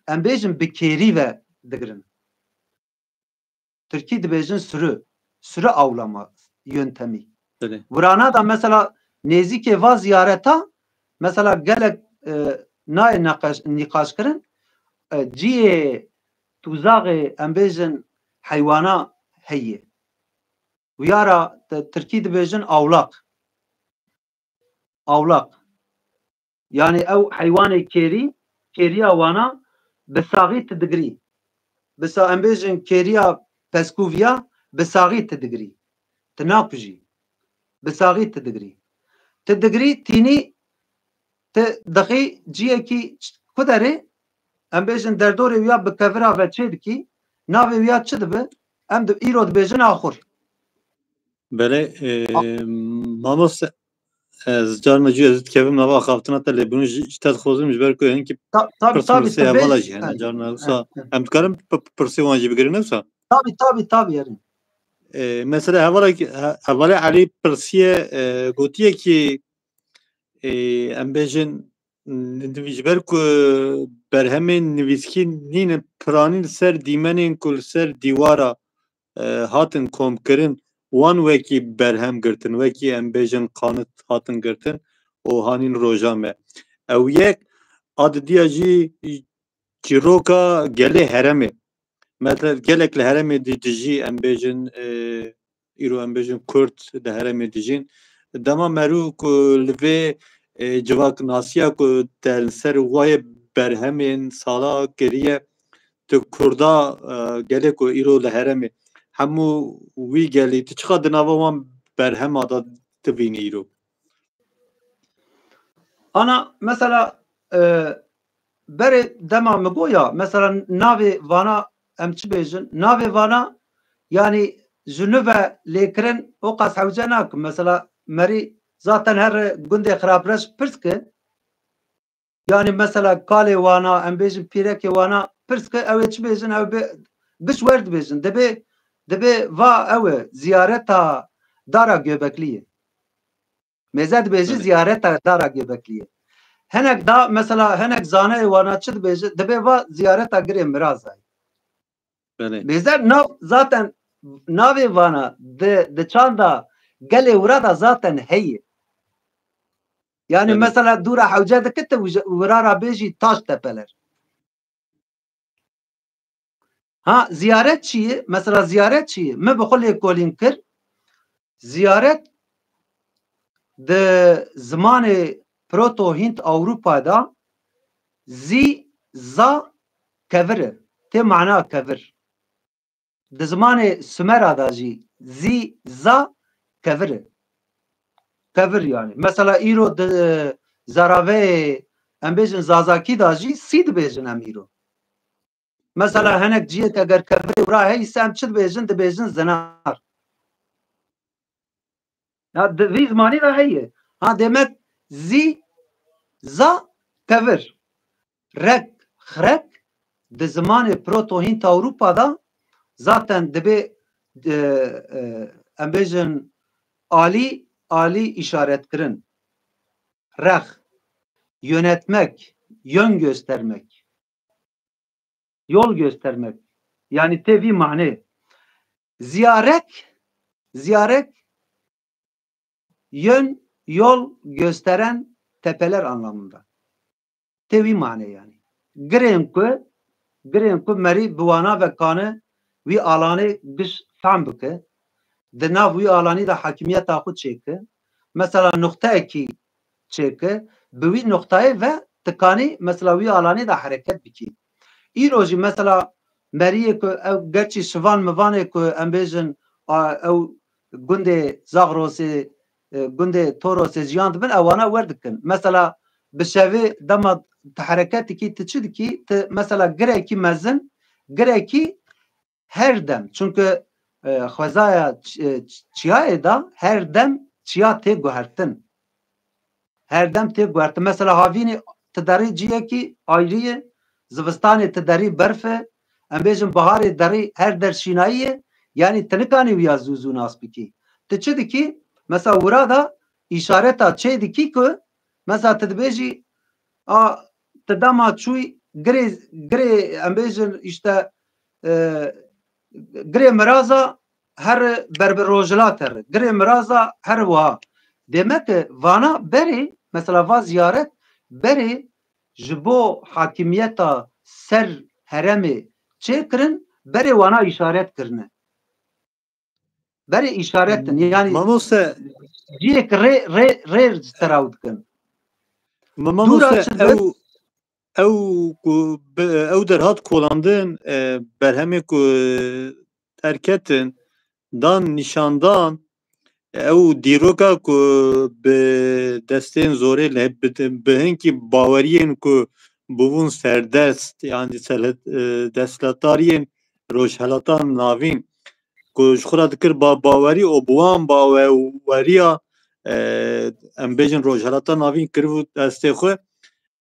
em bêjin bi kêrî ve digirin. Tirkî dibêjin sürü. Sürü avlama yöntemî. Belê. Wirana da mesela nêzîkê va ziyareta, mesela gelek, e, nayê neqaş-, nîqaş kirin, e, ciyê tûzaxê em bêjin heywana heye. Wiyara te-, Tirkî dibêjin awlak. Awlak. Yani ew heywanê kêrî, kêriya wana bi saxî ti digirî. Bi sa-, em bêjin kêriya peskûviya bi saxî ti digirî. Ti nakujî. Bi saxî ti digirî. Ti digirî tînî ti dixî ciyekî ç-, ku derê, em bêjin derdorê wiya bi kevira ve çê dikî, navê wiya çi dibi? Em di, îro dibêjin axur. Belê, e, mamoste, ez carna cû ez dikevim nava axaftina te, lê bûn ji, ji te dixwazim ji ber ku hinkî Ta-, tabii, pirs tabii, mirsê te hevala bêj-, jî hene, he, carna he, wisa he. Em dikarin p-, p-, pirsê wan jî bigirin wisa? Tabii, tabii, tabii, yerim. E, mesela hevala ki, he-, hevalê Elî pirsiye, e, gotiye ki, e, em bêjin, n-, ji ber ku berhemên nivîskî nîne, piranî li ser dîmenên ku li ser dîwara, e, hatin komkirin, wan wekî berhem girtin, wekî em bêjin qanit hatin girtin û hanîn roja me. Ew yek a didiya jî çîroka gelê herêmê. Mesela gelek li herêmê di-, dijî, em bêjin, e, îro em bêjin Kurd di herêmê dijîn. Dema merû ku li vê, e, civaknasiya ku te li ser wayê berhemên sala kiriye, tu Kurda, e, gelê ku îro li herêmê, hemû wî gelî, tu çiqa di nava wan berhema de divînî îro? Ana, mesela, e, berê dema min got ya, mesela navê vana em çi bêjin? Navê vana, yani ji nû ve lêkirin o qas hewce nakin. Mesela merî zaten her gundê xirapreş pirs ki, yani mesela kalê wana, em bêjin pîrekê wana pirs ki, ew ê çi bêjin, ew bê, giş wer dibêjin. Dibê, dibê va ew e, ziyareta Dara Göbekliyê. Mêze dibêjî Belê. Ziyareta Dara Göbekliyê. Hinek da, mesela hinek zaneyê wana çi dibêje? Dibê va ziyareta Girê Mirazayê. Belê. Mêze nav zaten navê vana di, di çanda gelê wira da zaten heye. Yani Belê. Mesela dûra hewce dikite wije-, wira ra bêjî Taştepeler. Ha, ziyaret çi ye? Mesela ziyaret çi ye? Min bi xwe lêkolîn kir. Ziyaret di zimanê Proto-Hint Ewropa de zî za kevir e. Tê mana kevir. Di zimanê Sumera de jî zî za kevir e. Kevir yani. Mesela îro di zaraveyê em bêjin Zazakî de jî sî dibêjin em îro. Mesela hinek ciyek eger kevirê wira heyî se em çi dibêjin? Dibêjin zinar. Ya di vî zimanî de heye. Ha demek zî za kevir. Rek, xirek di zimanê Proto-Hint Ewropa de zaten dibê, e, e, em bêjin alî, alî îşaretkirin. Rex, yönetmek, yön göstermek. Yol göstermek. Yani tê vî manê. Ziyarek, ziyarek, yön, yol gösteren tepeler anlamında. Tê vî manê yani. Girên ku, girên ku merî bi wana ve kane wî alanê giş fehm bike, di nav wî alanî de hakimiyeta xwe çêke, mesela nuqteyekî çêke, bi wî nuqteyê ve tu kanî mesela wî alanî de hereket bikî. Îro jî mesela meriyê ku ew gerçî şivan mivanê ku em bêjin, a, ew gundê Zagrosê, e, gundê Torosê jiyan dibin, ewana wer dikin. Mesela bi şevê dema tu hereket dikî, tu çi dikî? Tu mesela girekî mezin, girekî her dem. Çunku, e, xwezaya ç-, e, ç-, çiyayê de her dem çiya tê guhertin. Her dem tê guhertin. Mesela havînî tu derî ciyekî ayrî ye, zivistanê ti derî berf e, em bêjin biharê derî her der şînayî ye, yanî ti nikanî wiya zû zû nas bikî. Ti çi dikî? Mesela wira da îşareta çê dikî ku mesela ti dibêjî, a, ti dema çûyî girê, girê em bêjin işte, e, girê miraza her ber bi rojhilat here. Girê miraza her wiha. Demek ki vana berê, mesela va ziyaret, berê ji bo hakimiyeta ser heremê çêkirin, berê wana îşaret kirine. Berê îşaret in. Yani Mamoste, ciyek rê, rê, rê ji te re dikin. Ma-, Dûra mamoste, çi ew, ew ku bi, ew derhat kolandin, e, berhemê ku derketin, dan nîşandan, ew dîroka ku bi destên zorê li bi, bi hinkî baweriyên ku bûbûn serdest, yan jî serhet-, e, desthilatdariyên Rojhelatan Navîn ku ji xwe re dikir ba-, bawerî û bi wan baweriya, e, em bêjin Rojhelatan Navîn kiribû destê xwe.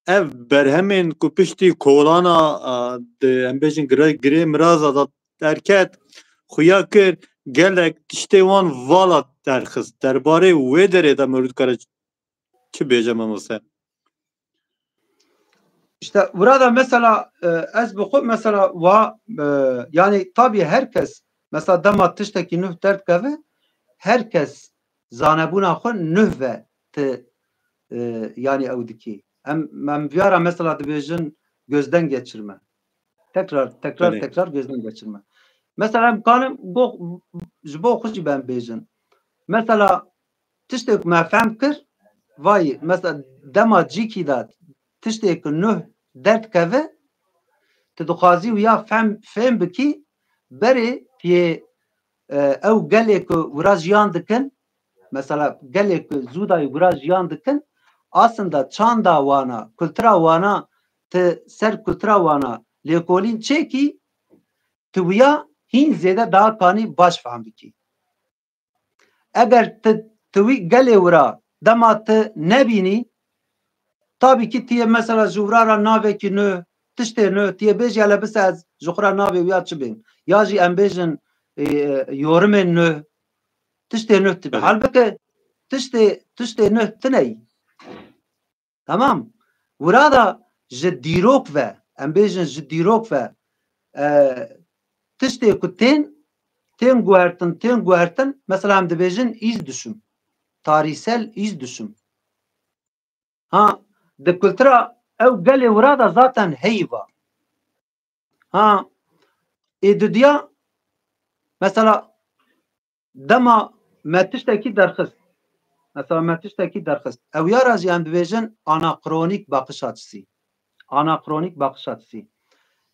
Ev berhemên ku piştî kolana, a, di, em bêjin gire-, girê miraza de derket, xuya kir, gelek tiştê wan vala derxist. Derbarê wê derê de meriv dikare çi bêje, mamoste? İşte burada mesela, e, ez bi xwe mesela wa, e, yani tabii herkes mesela dema tiştekî nuh derdikeve, herkes zanebûna xwe nuh ve ti, e, yani ew dikî. Em, em viyara mesela dibêjin gözden geçirme. Tekrar, tekrar, Belê. tekrar gözden geçirme. Mesela em kanim go-, ji bo xwe jî ben bêjin. Mesela tiştê ku me fehm kir, vayî, mesela dema cîkî de tiştê ku nuh derdikeve, tu dixwazî wiya fehm, fêm bikî, berê tiyê, e, ew gelê ku wira jiyan dikin, mesela gelê ku zûdayî wira jiyan dikin, aslında çanda wana, kultura wana, tu ser kultura wana lêkolîn çêkî, tu wiya hîn zêde daha kanî baş fehm bikî. Eger tu, tu wî gelê wira dema tu nebînî, tabî kî tu yê mesela ji wira re navekî nû, tiştê nû, tu yê bêjî hele bise ez ji xwe re navê wî ya çi bêm. Ya jî em bêjin, e, e, yorimên nû, tiştê nû tibî. Belê. Halbike tiştê, tiştê nû tune yî. Tamam. Wira da ji dîrok ve, em bêjin ji dîrok ve, e, tiştê ku tên, tên guhertin, tên guhertin, mesela em dibêjin iz düşüm. Tarîhsel iz düşüm. Ha, di kultura ew gelê wira da zaten heyî va. Ha, ê didiya, mesela, dema me tiştekî derxist, mesela me tiştekî derxist, ew ya re jî em dibêjin anakronîk bakış açısı. Anakronîk bakış açısı.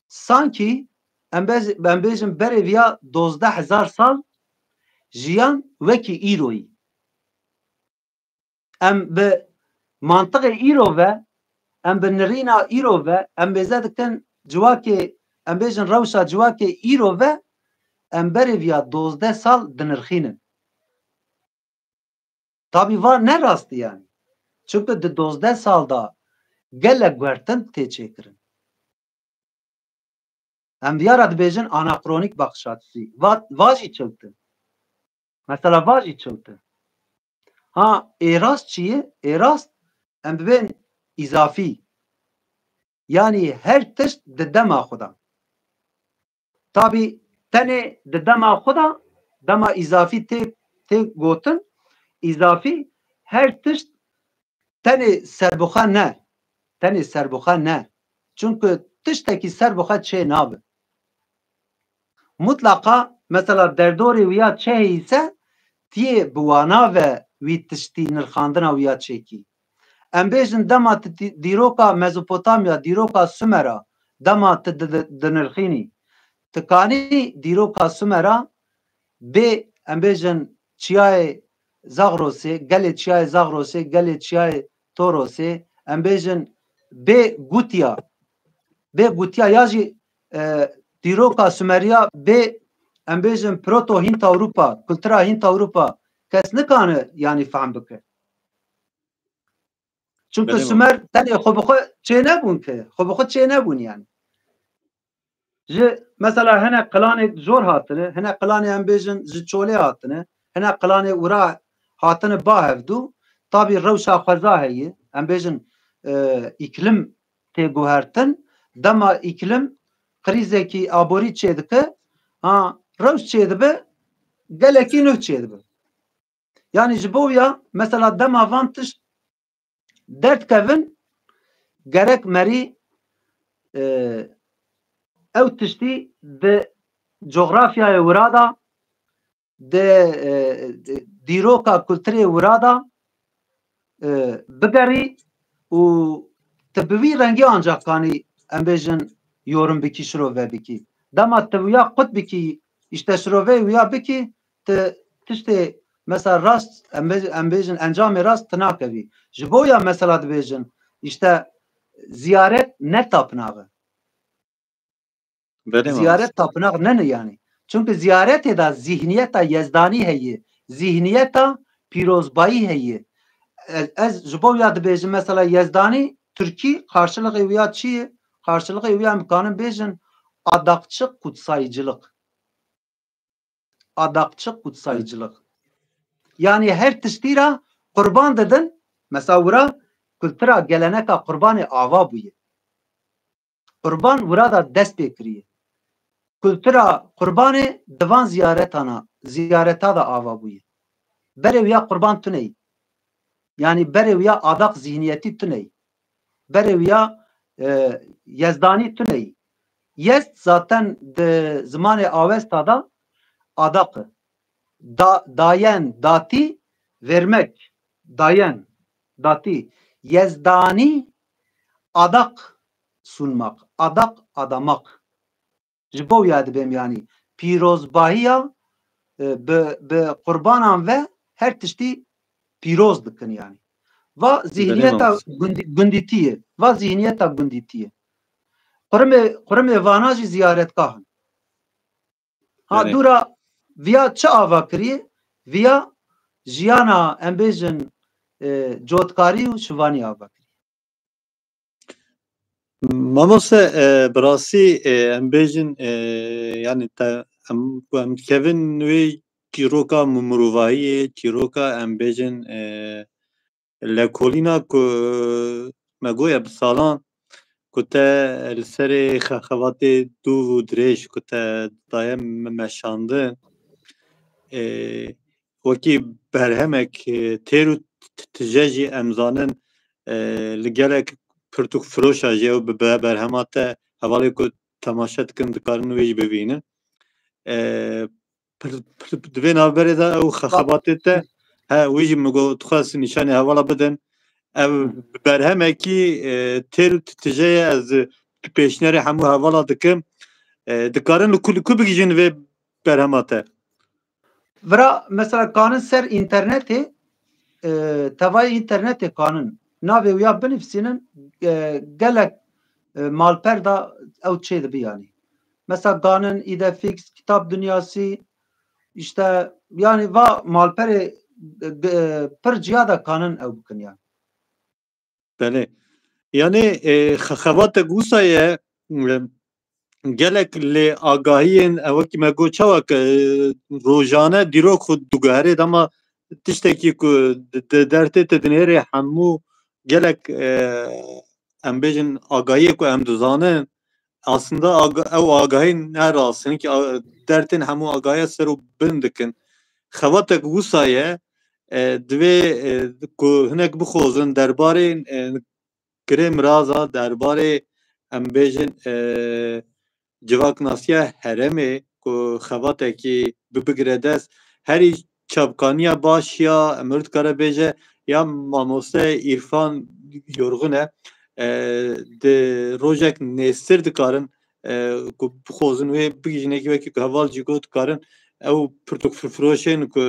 Sankî em bez-, em bêjin berê viya dozdeh hezar sal jiyan wekî îroyî. Em bi mantiqê îro ve, em bi nirîna îro ve, em mêze dikin civakê, em bêjin rewşa civakê îro ve, em berê viya dozdeh sal dinirxînin. Tabî va ne rast e yanî. Çimkî di dozdeh sal de gelek guhertin tê çêkirin. Em viya re dibêjin anakronîk bakış açısı. Va, va jî çewt e. Mesela va jî çewt e. Ha, ê rast çi ye? Ê rast em dibên îzafî. Yanî her tişt di dema xwe de. Tabî tenê di dema xwe de, dema îzafî tê, tê gotin, îzafî her tişt tenê serbixwe ne. Tenê serbixwe ne. Çunku tiştekî serbixwe çê nabe. Mutlaqa, mesela derdorê wî ya çi heyîse, tiyê bi wana ve wî tiştî nirxandina wî ya çêkî. Em bêjin dema ti-, ti-, dîroka Mezopotamya, dîroka Sumera, dema ti di-, di-, dinirxînî. Ti kanî dîroka Sumera bê, em bêjin, çiyayê Zagrosê, gelê çiyayê Zagrosê, gelê çiyayê Torosê, em bêjin, bê gutiya, bê gutiya ya jî, e, dîroka Sumeriya bê, em bêjin, Proto Hint Ewropa, kultura Hint Ewropa, kes nikane, yanî, fehm bike. Çunku Belê, Sumer tenê xwe bi xwe çê nebûn ki. Xwe bi xwe çê nebûn yani. Ji mesela hinek qilanê jor hatine, hinek qilanê em bêjin ji çolê hatine, hinek qilanê wira hatine ba hevdû, tabî rewşa xweza heye, em bêjin, e, îklim tê guhertin, dema îklim krîzekî aborî çêdike, ha, rewş çêdibe, gelekî nuh çêdibe. Yanî ji bo ya, mesela dema van tişt derdkevin, gerek merî, e, ew tiştî di cografyayê wira de, di, e, di dîroka kulturê wira de, e, bigerî û tu bi wî rengî ancaq kanî, em bêjin, yorum bikî, şirove bikî. Dema tu wiya qut bikî, îşte şiroveyê wiya bikî, tu tiştê mesela rast, em bê-, em bêjin encamê rast tu nakevî. Ji bo ya mesela dibêjin, îşte ziyaret ne tapinax e. Belê, ziyaret tapinax ne ne yanî. Çunke ziyaretê de zîhniyeta yezdanî heye, zîhniyeta pîrozbayî heye. Ez, ez ji bo ya dibêjim, mesela yezdanî, tirkî, karşılığı wiya çi ye? Karşılığı wiya em kanin bêjin adakçı kutsayıcılık. Adakçı kutsayıcılık. Yanî her tiştî ra qurban didin, mesela wira kultura geleneka qurbanê ava bûye. Qurban wira da dest pê kiriye. Kultura qurbanê di van ziyaretana, ziyareta da ava bûye. Berê wiya qurban tuneyî. Yanî berê wiya adaq zihniyetî tuneyî. Berê wiya, e, yezdanî tuneyî. Yezd zaten di zimanê Awesta da adaq e. Da, dayen, datî, vermek, dayen, datî. Yezdanî, adaq sunmak, adaq adamak. Ji bo ya dibêm yanî. Pîrozbahiya, e, bi, bi qurbanan ve her tiştî pîroz dikin yanî. Va zihniyeta gundî-, gundîtî ye. Va zihniyeta gundîtî ye. Qurimê, qurimê vana jî ziyaretgah in. Ha, dûra viya çi ava kiriye? Viya jiyana, em bêjin, e, cotkarî û şivanî ava kiriye. Mamoste, e, bi rastî, e, em bêjin, e, yanî te, em, ku em dikevin wê çîroka mi-, mirovahiyê, çîroka em bêjin, e, lekolîna ku me goye bi salan ku te li serê xe-, xebatê dûv û dirêj ku te daye me-, meşandin, e, wekî berhemek, e, têr û t-, t-, tije jî em zanin, e, li gelek pirtûk firoşa jî ew bi be-, berhema te hevalê ku temaşe dikin dikarin wê jî bibînin. E, pir-, pir-, di vê navberê de ew xe-, xebatê te, he, wî jî min got, dixwest nîşanî hevala bidin. Ev berhemekî, e, têr û tije ye, ez, e, pêşniyarê hemû hevala dikim. E, dikarin li ku, li ku bigihîjin vê berhema te? Vira, mesela, kanin ser înternetê, e, tevayê înternetê kanin navê wiya binivîsînin, e, gelek, e, malper da ew çêdibi yanî. Mesela kanin, Îdefix, Kitap Dünyası, işte, yanî va malperê, e, e, pir ciya da kanin ew bikin yanî. Belê. Yanî, e, xe-, xebatek wisa ye, e, gelek lê agahiyên, e, wekî me got, çawa ke, e, rojane dîrok xwe diguherê, dema tiştekî ku di, di dertê te dinêrê hemû gelek, e, em bêjin agahiyê ku em dizanin, aslında aga-, ew agahî ne rast in, hinkî a-, dertên hemû agahiya ser û bin dikin. Xebatek wisa ye, e, divê, e, ku hinek bixwazin derbarê, e, girê miraza, derbarê, em bêjin, e, civaknasiya herêmê ku xebatekî bi-, bigire dest, herî çapkaniya baş ya, em dikare bêje, ya mamoste Îrfan Yorxun e, e, di rojek nêztir dikarin, e, ku bixwazin wê bigihîjin, wekî ku heval jî got, dikarin ew pirtûk fir-, firoşên ku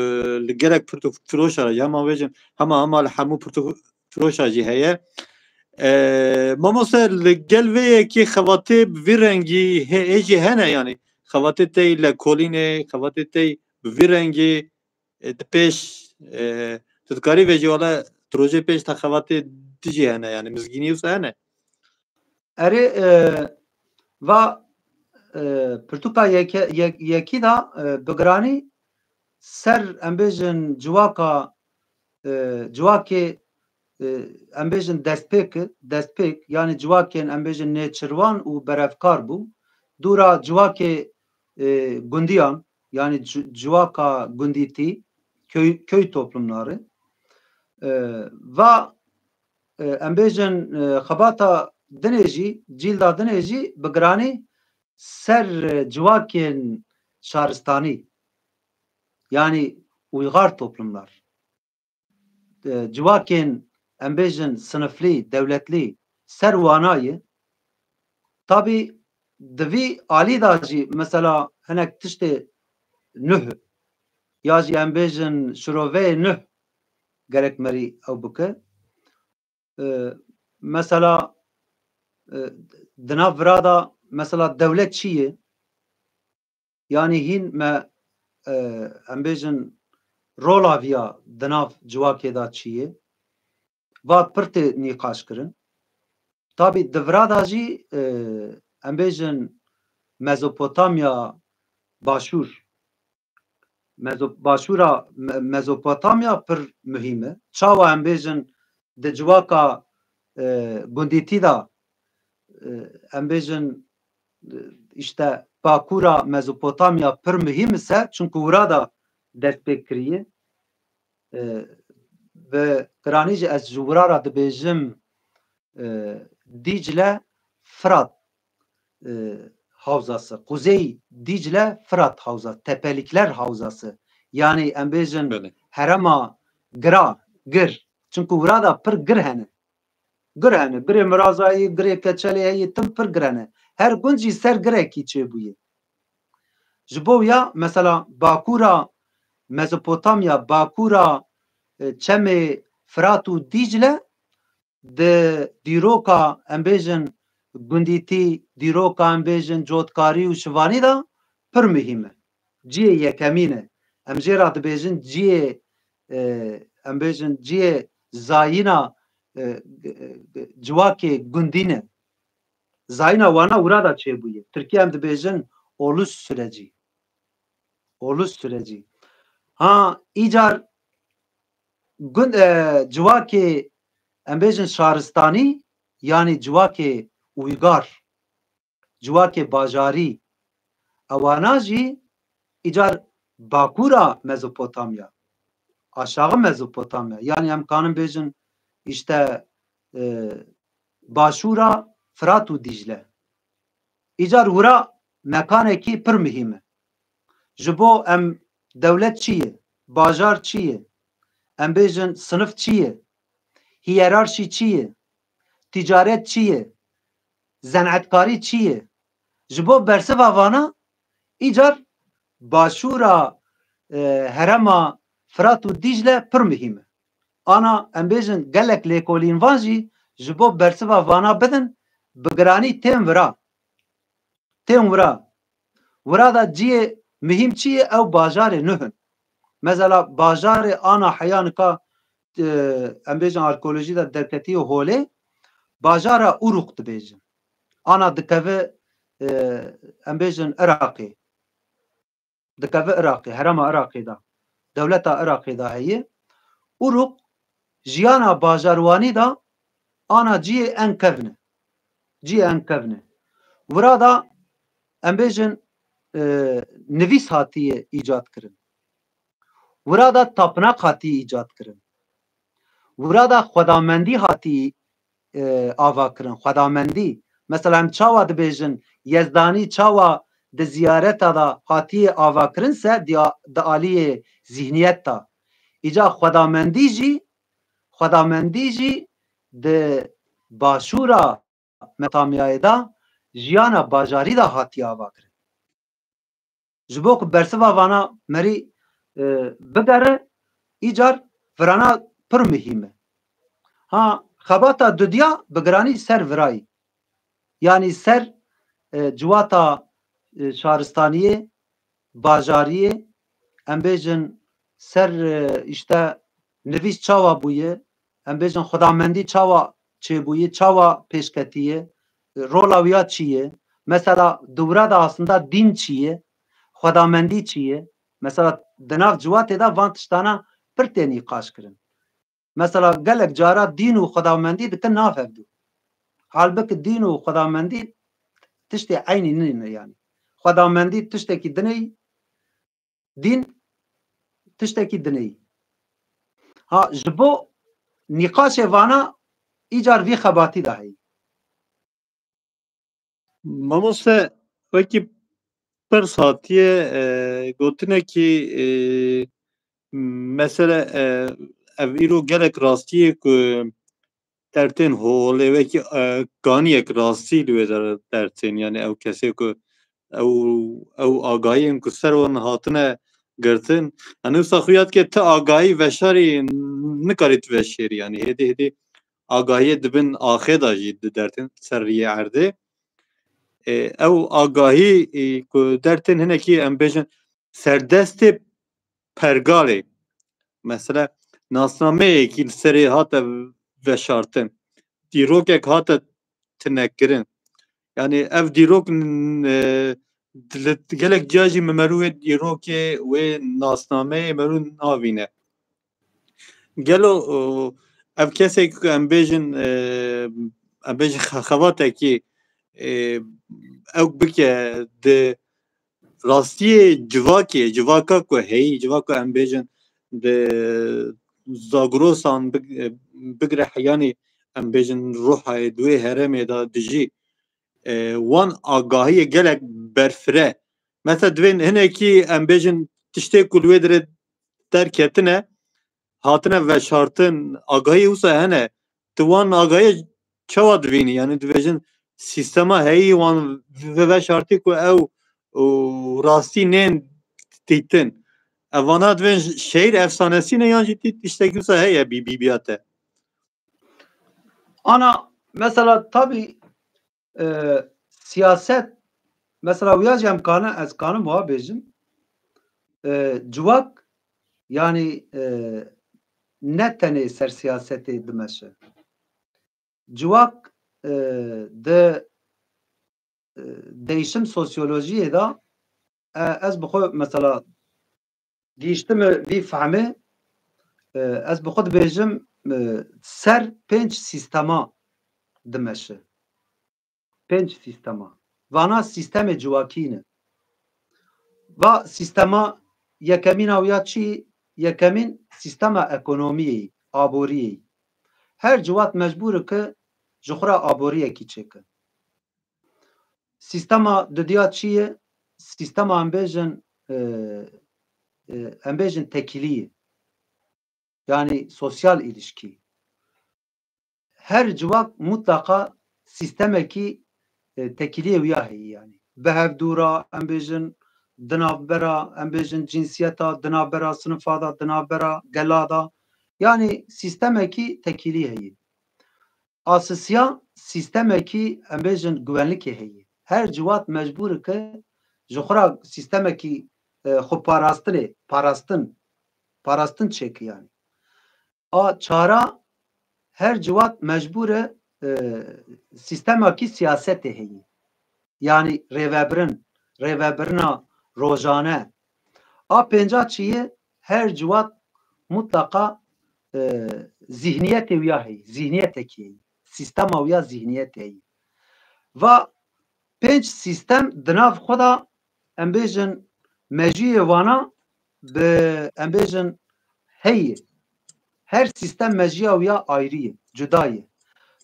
li gelek pirtûk firoşa re, ya hema bêjin, hema, hema li hemû pirtûk firoşa jî heye. E, mamoste, li gel vê yekê xebatê bi vî rengî hê-, hê jî hene, yanî xebatê tey lekolînê, xebatê tey bi vî rengî, e, di pêş, e, tu dikarî vê jî wele tu rojê pêş te xebatê dijî hene, yanî mizgînî wisa hene? Erê, e, va e, pirtûka yeke-, yek-, yekî de, e, bi giranî ser, em bêjin, civaka, e, civakê, e, em bêjin destpêk, destpêk, yanî civakên, em bêjin, nêçirvan û berevkar bû. Dûra civakê, e, gundiyan, yanî ci-, civaka gundîtî, köy, köy toplumları. E, va, e, em bêjin, e, xebata dinê jî, cîlda dinê jî bi giranî ser, e, civakên şaristanî, yanî uygar toplumlar, e, civakên, em bêjin, siniflî, dewletlî, ser wana ye. Tabî di vî alî de jî mesela hinek tiştê nuh ya jî, em bêjin, şiroveyê nuh gerek merî ew bike. E, mesela, e, di nav vira de mesela dewlet çi ye? Yanî hîn me, e, em bêjin, rola viya di nav civakê de çi ye? Va pir tê nîqaş kirin. Tabî di vira de jî, e, em bêjin, Mezopotamya Başûr, Mezo-, Başûra Me-, Mezopotamya pir muhîm e. Çawa, em bêjin, di civaka, e, gundîtî de, e, em bêjin, e, îşte Bakûra Mezopotamya pir muhîm ise, çunku wira de dest pê kiriye. E, bi giranî jî ez ji wira re dibêjim, e, Dîcle Firat, e, havzası. Kuzey Dicle Fırat Havzası, Tepelikler Havzası. Yani em bêjin Belê. herema gira, gir. Çünkü wira da pir gir hene. Gir hene. Girê Mirazayî, girê Keçelê heye, tim pir gir hene. Her gund jî ser girekî çêbûye. Ji bo ya, mesela, Bakura Mezopotamya, Bakura, e, Çemê Firat û Dicle, di dîroka, em bêjin, gundîtî, dîroka, em bêjin, cotkarî û şivanî de pir muhîm e. Cihê yekemîn e. Em jê re dibêjin cihê, e, em bêjin, cihê zayîna, e, g-, g-, civakê gundî ne. Zayîna wana wira de çêbûye. Tirkî em dibêjin oluş süreci. Oluş süreci. Ha, îcar gund, e, civakê, em bêjin, şaristanî, yanî civakê uygar, civakê bajarî, ewana jî îcar Bakura Mezopotamya, aşağı Mezopotamya, yanî em kanin bêjin, işte, e, başûra Firat û Dicle. Îcar wira mekanekî pir muhîm e. Ji bo em dewlet çi ye, bajar çi ye, em bêjin sinif çi ye, hiyerarşî çi ye, ticaret çi ye, zenetkarî çi ye? Ji bo bersiva vana, îcar başûra, e, herema Firat û Dicle pir muhîm e. Ana, em bêjin, gelek lêkolînvan jî ji bo bersiva vana bidin, bi giranî tên vira. Tên wira. Wira da cihê muhîm çi ye? Ew bajarê nuh in. Mesela, bajarê ana heya nika, e, em bêjin, arkeolojî de derketiye holê, bajara Uruk dibêjin. Ana dikeve, e, em bêjin, Iraqê. Dikeve Iraqê, herema Iraqê de, dewleta Iraqê de heye. Uruk jiyana bajarwanî de ana cihê en kevn e. Cihê en kevn e. Wira de, em bêjin, e, nivîs hatiye îcad kirin. Wira de tapnak hatiye îcad kirin. Wira de xwedamendî hatiye e, ava kirin, xwedamendî. Mesela, em çawa dibêjin, Yezdanî çawa di ziyareta de hatiye ava kirin se, di, di aliyê zihniyet de. Îca xwedamendî jî, xwedamendî jî di başûra Mezopotamyayê de jiyana bajarî de hatiye ava kirin. Ji bo ku bersiva vana merî, e, bigere, îcar virana pir muhîm e. Ha, xebata dudiya bi giranî ser virayî. Yanî ser, e, civata, e, şaristaniyê, bajariyê, em bêjin ser, e, işte, nivîs çawa bûye, em bêjin xwedamendî çawa çêbûye, çawa pêşketiye, rola wî ya çi ye? Mesela di wira de aslında dîn çi ye? Xwedamendî çi ye? Mesela di nav ciwatê de van tiştana pir tê nîqaş kirin. Mesela gelek cara dîn û xwedamendî dikin nav hevdû. Halbiki dîn û xwedamendî tiştê eynî nîne yanî. Xwedamendî tiştekî dinê yî, dîn tiştekî dinê yî. Ha, ji bo nîqaşê vana îcar vî xebatî de heyî. Mamoste, wekî pirs hatiye, e, gotinekî, e, mesele, e, ev îro gelek rastiyê ku dertên holê wekî, e, kaniyek rastî li wê der-, dertên, yani ew kesê ku ew, ew agahiyên ku ser wan hatine girtin, yani wisa xuya dike ti agahî veşarî nikarî tu veşêrî, yani hêdî hêdî agahiyê dibin axê de jî di dertên ser riyê erdê. E, ew agahî, e, ku dertên hinekî em bêjin serdestê pergalê. Mesela nasnameyekî li serê hate veşartin. Dîrokek hate tinekirin. Yani ev dîrok n-, e, li gelek ciya jî me merû wê dîrokê, wê nasnameyê merû navîne. Gelo, o, ev kesek ku em bêjin, e, em bêjin xe-, xevatekî, e, ew bike di rastiyê civakê, civaka ku heyî, civaka em bêjin di Zagrosan big-, e, bigire heyanî em bêjin ruhayê di wê herêmê de dijî, e, wan agahiyê gelek berfire. Mesela divên hinekî em bêjin tiştê ku li wê dirê derketine, hatine veşartin, agahiyê wisa hene. Tu wan agahiyê çawa divînî? Yani dibêjin sîstema heyî wan ve-, veşartî ku ew û rastî nên dîtin. Evana divên şehîr efsanesî ne yan jî tî-, tiştekî wisa heye bî-, bî-, bîya te? Ana mesela tabi, e, siyaset, mesela wiya jî em kanin, ez kanim wiha bêjim, e, civak, yani, e, ne tenê ser siyasetê dimeşe. Civak, e, di, e, değişim sosyolojiyê de, e, ez bi xwe mesela gihiştime vî fehmê, e, ez bi xwe dibêjim, e, ser pênc sîstema dimeşe. Pênc sîstema. Vana sîstemê civakî ne. Va sîstema yekemîn a wî ya çi? Yekemîn sîstema ekonomiyê, aboriyê. Her ciwat mecbûr e ke ji xwe re aboriyekî çêke. Sîstema didiya çi ye? Sîstema em bêjin, e, e, em bêjin tekîlî ye. Yani sosyal ilişkî. Her civak mutlaka sîstemekî, e, tekîliyê wî ya heyî yani. Bi hevdû re, em bêjin di navbera, em bêjin cinsiyeta, di navbera sinifa de, di navbera gela de. Yani sîstemekî tekîlî heyî. Asisiya sîstemekî em bêjin güvenlikê heyî. Her ciwat mecbûr e ke ji xwe re sîstemekî, e, xwe parastinê, parastin, parastin çêke yani. A çara her ciwat mecbûr e, e, sîstemekî siyasetê heyî. Yani rêvebirin, rêvebirina rojane. A pênca çi ye? Her ciwat mutlaka, e, zihniyetê wî ya heyî, zihniyetekî heyî. Sîstema wî ya zihniyetê heyî. Va pênc sîstem di nav xwe de em bêjin mejiyê wana bi em bêjin heyî. Her sîstem mejiya wî ya ayrî ye, cuda ye.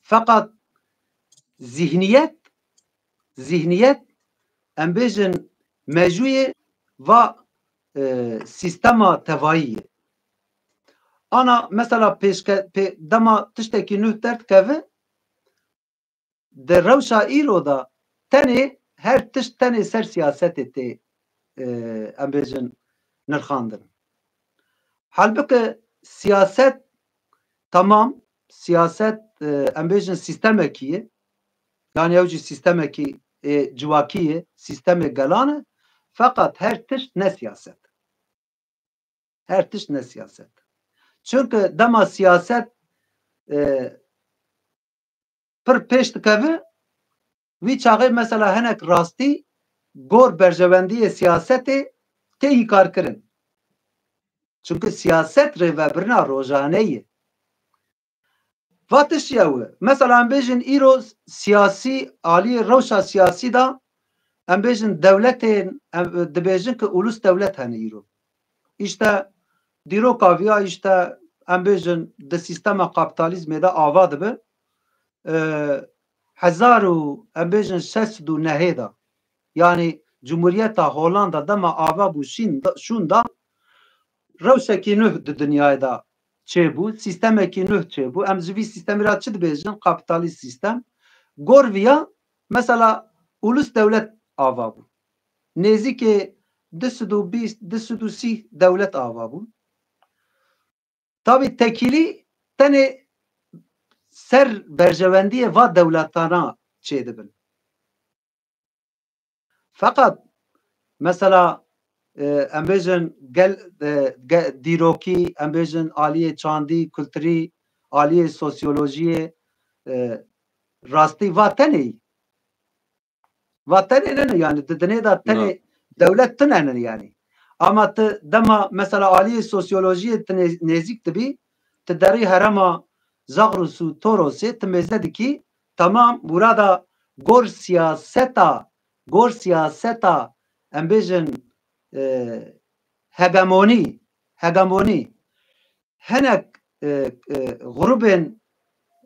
Feqat zihniyet, zihniyet em bêjin mejûyê va, e, sîstema tevayî ye. Ana mesela pêşke-, pê-, dema tiştekî nuh derdikeve, di rewşa îro de tenê her tişt tenê ser siyasetê tê, e, em bêjin nirxandin. Halbike siyaset, tamam, siyaset, e, em bêjin sîstemekî ye. Yani ew jî sîstemekî, e, civakî ye, sîstemê gelan e. Feqat her tişt ne siyaset. Her tişt ne siyaset. Çunke dema siyaset, e, pir pêş dikeve, Wî çaxê mesela hinek rastî gor berjewendiyê siyasetê tê înkarkirin. Çunku siyaset rêvebirina rojane ye. Va tiştî ew e. Mesela em bêjin îro siyasî, aliyê rewşa siyasî de em bêjin dewletên, em dibêjin ki ulus dewlet hene îro. Îşte dîroka viya îşte em bêjin di sîstema kapîtalîzmê de ava dibe. E, hezar û em bêjin şeş sed û nehê de. Yanî Cumhuriyeta Hollanda dema ava bû şîn da, şûn da, rewşekî nuh di dinyayê de çêbû, sîstemekî nuh çêbû. Em ji vî sîstemî re çi dibêjin? Kapîtalîst sîstem. Gor viya, mesela, ulus dewlet ava bû. Nêzîkê du sed û bîst, du sed û sî dewlet ava bû. Tabî tekîlî tenê ser berjewendiyê va dewletana çêdibin. Feqet mesela, e, em bêjin gel, e, ge-, dîrokî, em bêjin aliyê çandî, kulturî, aliyê sosyolojiyê, e, rastî va tenê. Va tenê ne ne, yanî di dinê de tenê dewlet tune ne yanî. Ama tu dema mesela aliyê sosyolojiyê tu nê-, nêzîk dibî, tu derî herema Zagros û Torosê tu mêze dikî, temam, burada gor siyaseta, gor siyaseta, em bêjin, e, hegemonî, hegemonî, hinek, e, e, grûbên,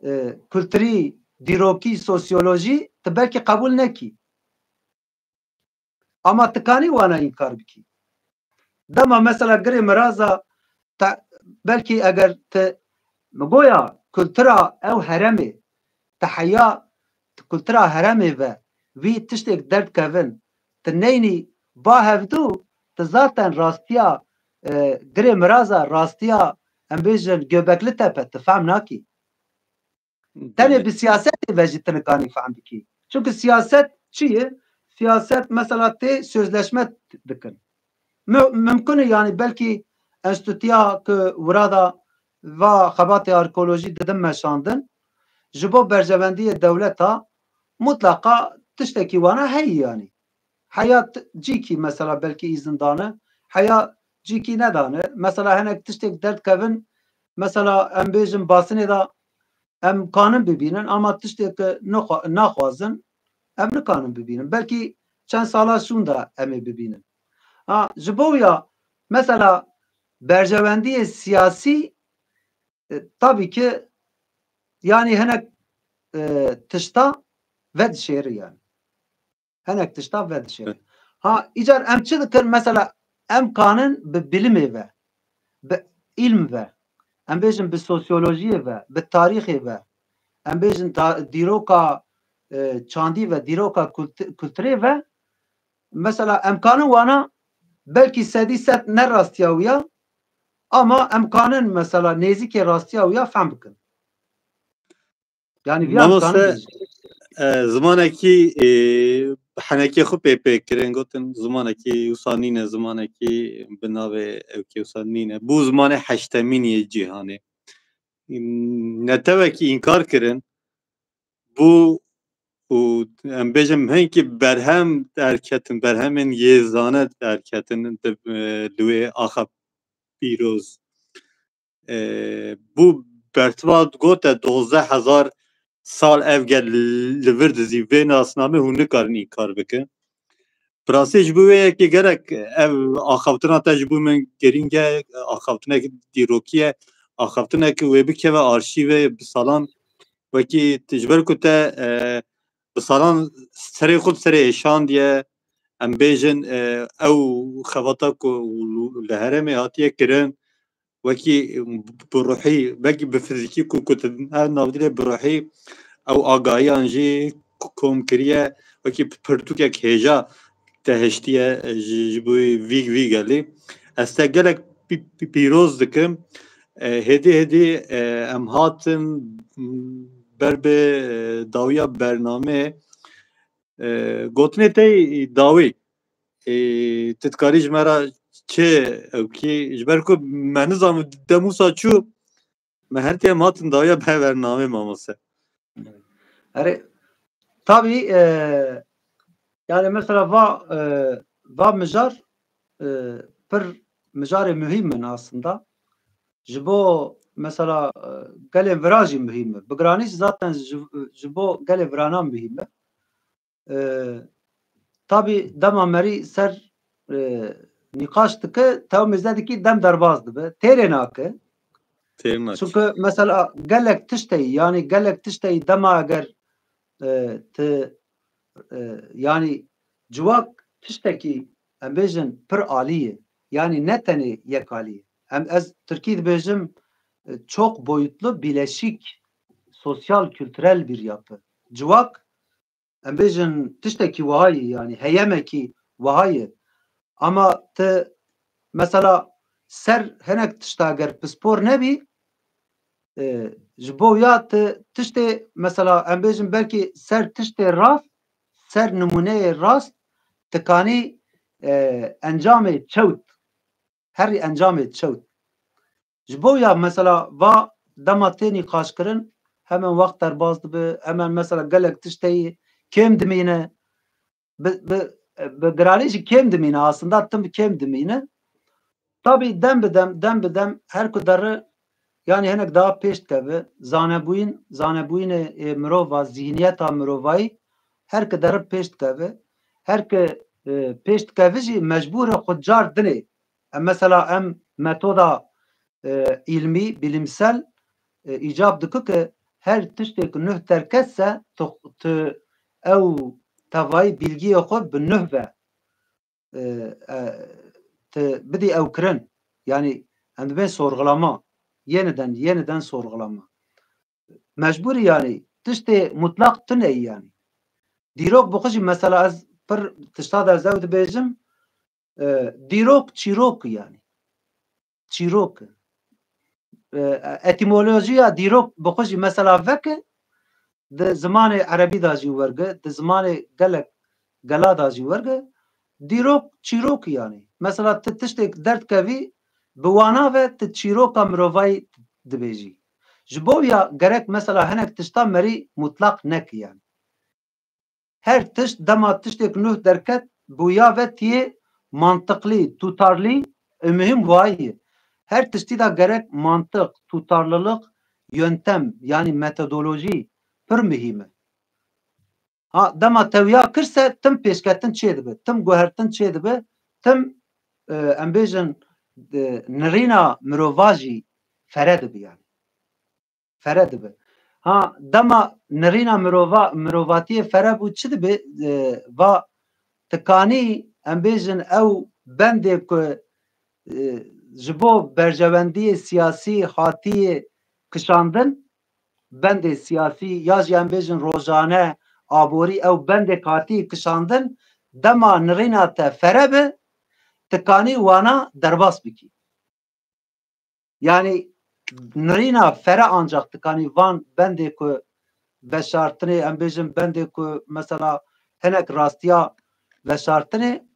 e, kulturî, dîrokî, sosyolojî tu belkî qebûl nekî. Ama tu kanî wana înkar bikî. Dema mesela girê miraza te, belkî eger te mi goya kultura ew heremê, te heya kultura heremê ve vî tiştêk derdkevin, tu neynî ba hevdû, tu zaten rastiya, e, girê miraza, rastiya em bêjin Göbekli Tepe, tu fehm nakî. Tenê bi siyasetê ve jî tu nikanî fehm bikî. Çunku siyaset çi ye? Siyaset mesela tê sözleşme dikin. Mü-, mümkün e, yanî belkî enstîtuya ku wira da va xebatê arkeolojî didin meşandin, ji bo berjewendiyê dewleta mutlaqa tiştekî wana heye yanî. Heya t-, cîkî mesela belkî îzin dane, heya cîkî nedane. Mesela hinek tiştêk derdkevin, mesela em bêjin basinê de em kanin bibînin, ama tiştê ku nexwa-, naxwazin, em nikanin bibînin. Belkî çend sala şûn de em ê bibînin. Ha, ji bo ya, mesela, berjewendiyê siyasî, e, tabî ki, yanî hinek, e, tişta vedişêri yanî. Hinek tişta vedişêri. Ha, îcar em çi dikin? Mesela, em kanin bi bilimê ve, bi îlm ve, em bêjin bi sosyolojiyê ve, bi tarîxê ve, em bêjin da-, dîroka, e, çandî ve, dîroka kultu-, kulturê ve, mesela, em kanin wana belkî sedî sed ne rastiya wî ya, ama em kanin, mesela, nêzîkê rastiya wî ya fehm bikin. Yanî, viya Mamoste, kanin bêjin. E, zimanekî, e, henekê xwe pê pê kirin, gotin, zimanekî wisa nîne, zimanekî bi navê ewkê wisa nîne. Bû zimanê heştemîn yê cîhanê. Netewekî înkar kirin, bû û em bêjin hinkî berhem derketin, berhemên yê zane derketin di, e, li wê axa pîroz. E, bû bersiva gote dozdeh hezar sal ev gel li vir dizî vê nasnamê hûn nikarin înkar bikin. Bi rastî ji bo wê yekê gerek ev axaftina te ji bo min girîng e, axaftinek dîrokî ye, axaftinek wê bikeve arşîvê bi salan, wekî t-, ji ber ku te, e, bi salan serê xwe li serê êşandiye, em bêjin, e, ew xebata ku li herêmê hatiye kirin, wekî bi ruhî, wekî bi fizîkî ku, ku tu ev navdîrê bi ruhî ew agahiyan jî kom kiriye, wekî pirtûkek hêja te hiştiye ji, ji bo vî, vî gelî. Ez te gelek pî-, pî-, pîroz dikim. E, hêdî hêdî, e, em hatin ber bi, e, dawiya bernamê. E, gotinê te yî dawî, e, tu dikarî ji me re çi ew kî, ji ber ku me nizam demûsa çû, me her tê em hatin dawiya bernamê, mamoste. Erê, Tabî, e, yani mesela va, e, va mijar, e, pir mijarê muhîm in aslında. Ji bo mesela, e, gelên vira jî muhîm e. Bi giranî jî zaten ji, ji bo gelê virana muhîm e. E, tabî dema merî ser, e, nîqaş dike, tew mêze dikî dem derbas dibe. Têrê nake. Têr nake. Çunku mesela gelek tişteyî, yani gelek tişteyî dema eger, e, ti, e, yani civak tiştekî em bêjin pir alî ye. Yani ne tenê yek alî ye. Em, ez tirkî dibêjim, e, çok boyutlu bileşik sosyal kültürel bir yapı. Civak, em bêjin tiştekî wiha ye, yani heyemekî wiha ye. Ama ti mesela ser hinek tişta eger pispor nebî, e, ji bo ya ti tiştê, mesela em bêjin belkî ser tiştê rast, ser nimûneyê rast, ti kanî, e, encamê çewt, herî encamê çewt. Ji bo ya mesela va dema tê nîqaşkirin, hemen wext derbas dibe, hemen mesela gelek tişteyî kêm dimîne. Bi, bi, bi giranî jî kêm dimîne, aslında tim kêm dimîne. Tabî dem bi dem, dem bi dem her ku derre, yani hinek daha pêş dikeve, zanebûyîn, zanebûyînê, e, mirova, zihniyeta mirovayî her ku derre pêş dikeve. Her ku, e, pêş dikeve jî mecbûr e xwe car dinê. Em mesela em metoda, e, îlmî, bilimsel, e, îcab dike ke her tiştê ku nuh derket se, tu, tu ew tevayî bilgiyê xwe bi nuh ve, e, e, tu bidî ew kirin. Yani em dibên sorgulama. Yeniden, yeniden sorgulama. Mecbûrî yani. Tiştê mutlaq tune yani. Dîrok bi xwe jî mesela ez pir tişta de ez ew dibêjim, e, dîrok çîrok yani. Çîrok. E, etîmolojiya dîrok bi xwe jî mesela veke, di zimanê erebî de jî werge, di zimanê gelek gela de jî werge, dîrok çîrok yani. Mesela ti tiştek derdkevî, bi wana ve ti çîroka mirovayî dibêjî. Ji bo ya gerek mesela hinek tişta merî mutlaq neke yani. Her tişt dema tiştek nuh derket, bûya ve tiyê mantiqlî, tutarlî, e, muhîm wayî ye. Her tiştî de gerek mantiq, tutarlılık, yöntem, yani metodolojî pir muhîm e. Ha, dema tewiya kirse tim pêşketin çêdibe, tim guhertin çêdibe, tim, e, em bêjin, e, nirîna mirova jî fere dibe yani. Fere dibe. Ha, dema nirîna mirova, mirovatiyê fere bû çi dibe? E, va tikanî em bêjin ew bendê ku, e, ji bo berjewendiyê siyasî hatiye kişandin, bendê siyasî ya jî em bêjin rojane, aborî, ew bendê hatiye kişandin, dema nirîna te fere be, tikanî wana derbas bikî. Yani nirîna fere ancak tikanî van bendê ku veşartinê, em bêjin bendê ku mesela hinek rastiya veşartinê,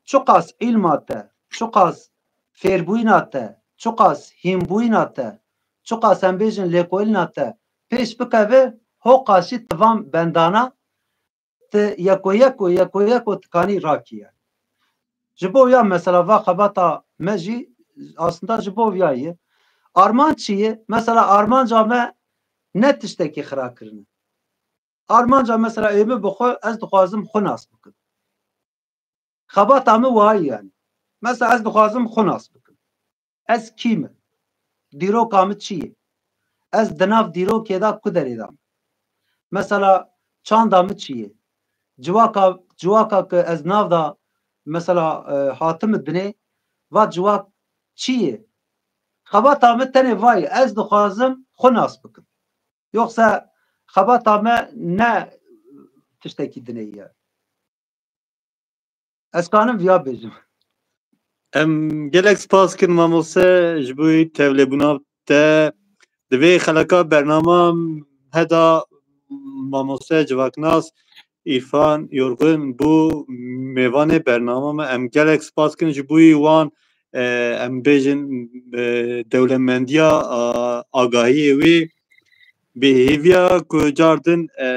çiqas îlma te, çiqas fêrbûyîna te, çiqas hînbûyîna te, çiqas em bêjin lêkolîna te pêş bikeve, hoqas jî ti van bendana ti yeko yeko, yeko yeko tikanî rakiye. Ji bo ya mesela va xebata me jî aslında ji bo viya ye. Armanc çi ye? Mesela armanca me ne tiştekî xira kirine. Armanca mesela ê min bi xwe, ez dixwazim xwe nas bikim. Xebata min wayî yani. Mesela ez dixwazim xwe nas bikim. Ez kî me? Dîroka min çi ye? Ez di nav dîrokê de ku derê de me? Mesela çanda min çi ye? Civaka, civaka ku ez nav da mesela, e, hatime dinê, va civak çi ye? Xebata min tenê vayî, ez dixwazim xwe nas bikim. Yoksa xebata me ne tiştekî dinê ye. Ez kanim viya bêjim. Em gelek spas kin mamoste ji bo tevlêbûna te. Di vê xeleka bernama heda mamoste civaknas Îrfan Yorgun bû mêvanê bernama me. Em gelek spas kin ji bo wan, e, em bêjin, e, dewlemendiya, a, agahiyê wî. bi hêviya ku car din, e,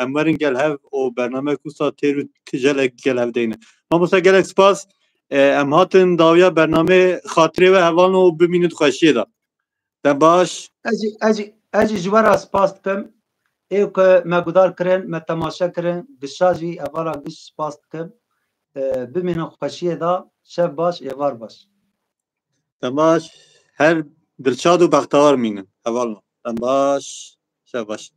em werin gel hev û bername ku sa têr û tijelek gel hev deyne. Mamosta, gelek spas. E, em hatin dawiya bernamê, xatirê we hevalno û bimînin xweşiyê de. Dem baş. Ez jî, ez jî, ez jî ji we re spas dikim. Ê ku me guhdar kirin, me temaşe kirin, gişa jî hevalan giş spas dikim. E, bimînin xweşiyê de, şev baş, êvar baş. Dem baş. Her dilşad û bextewar mînin hevalno. Dem baş. Şev baş.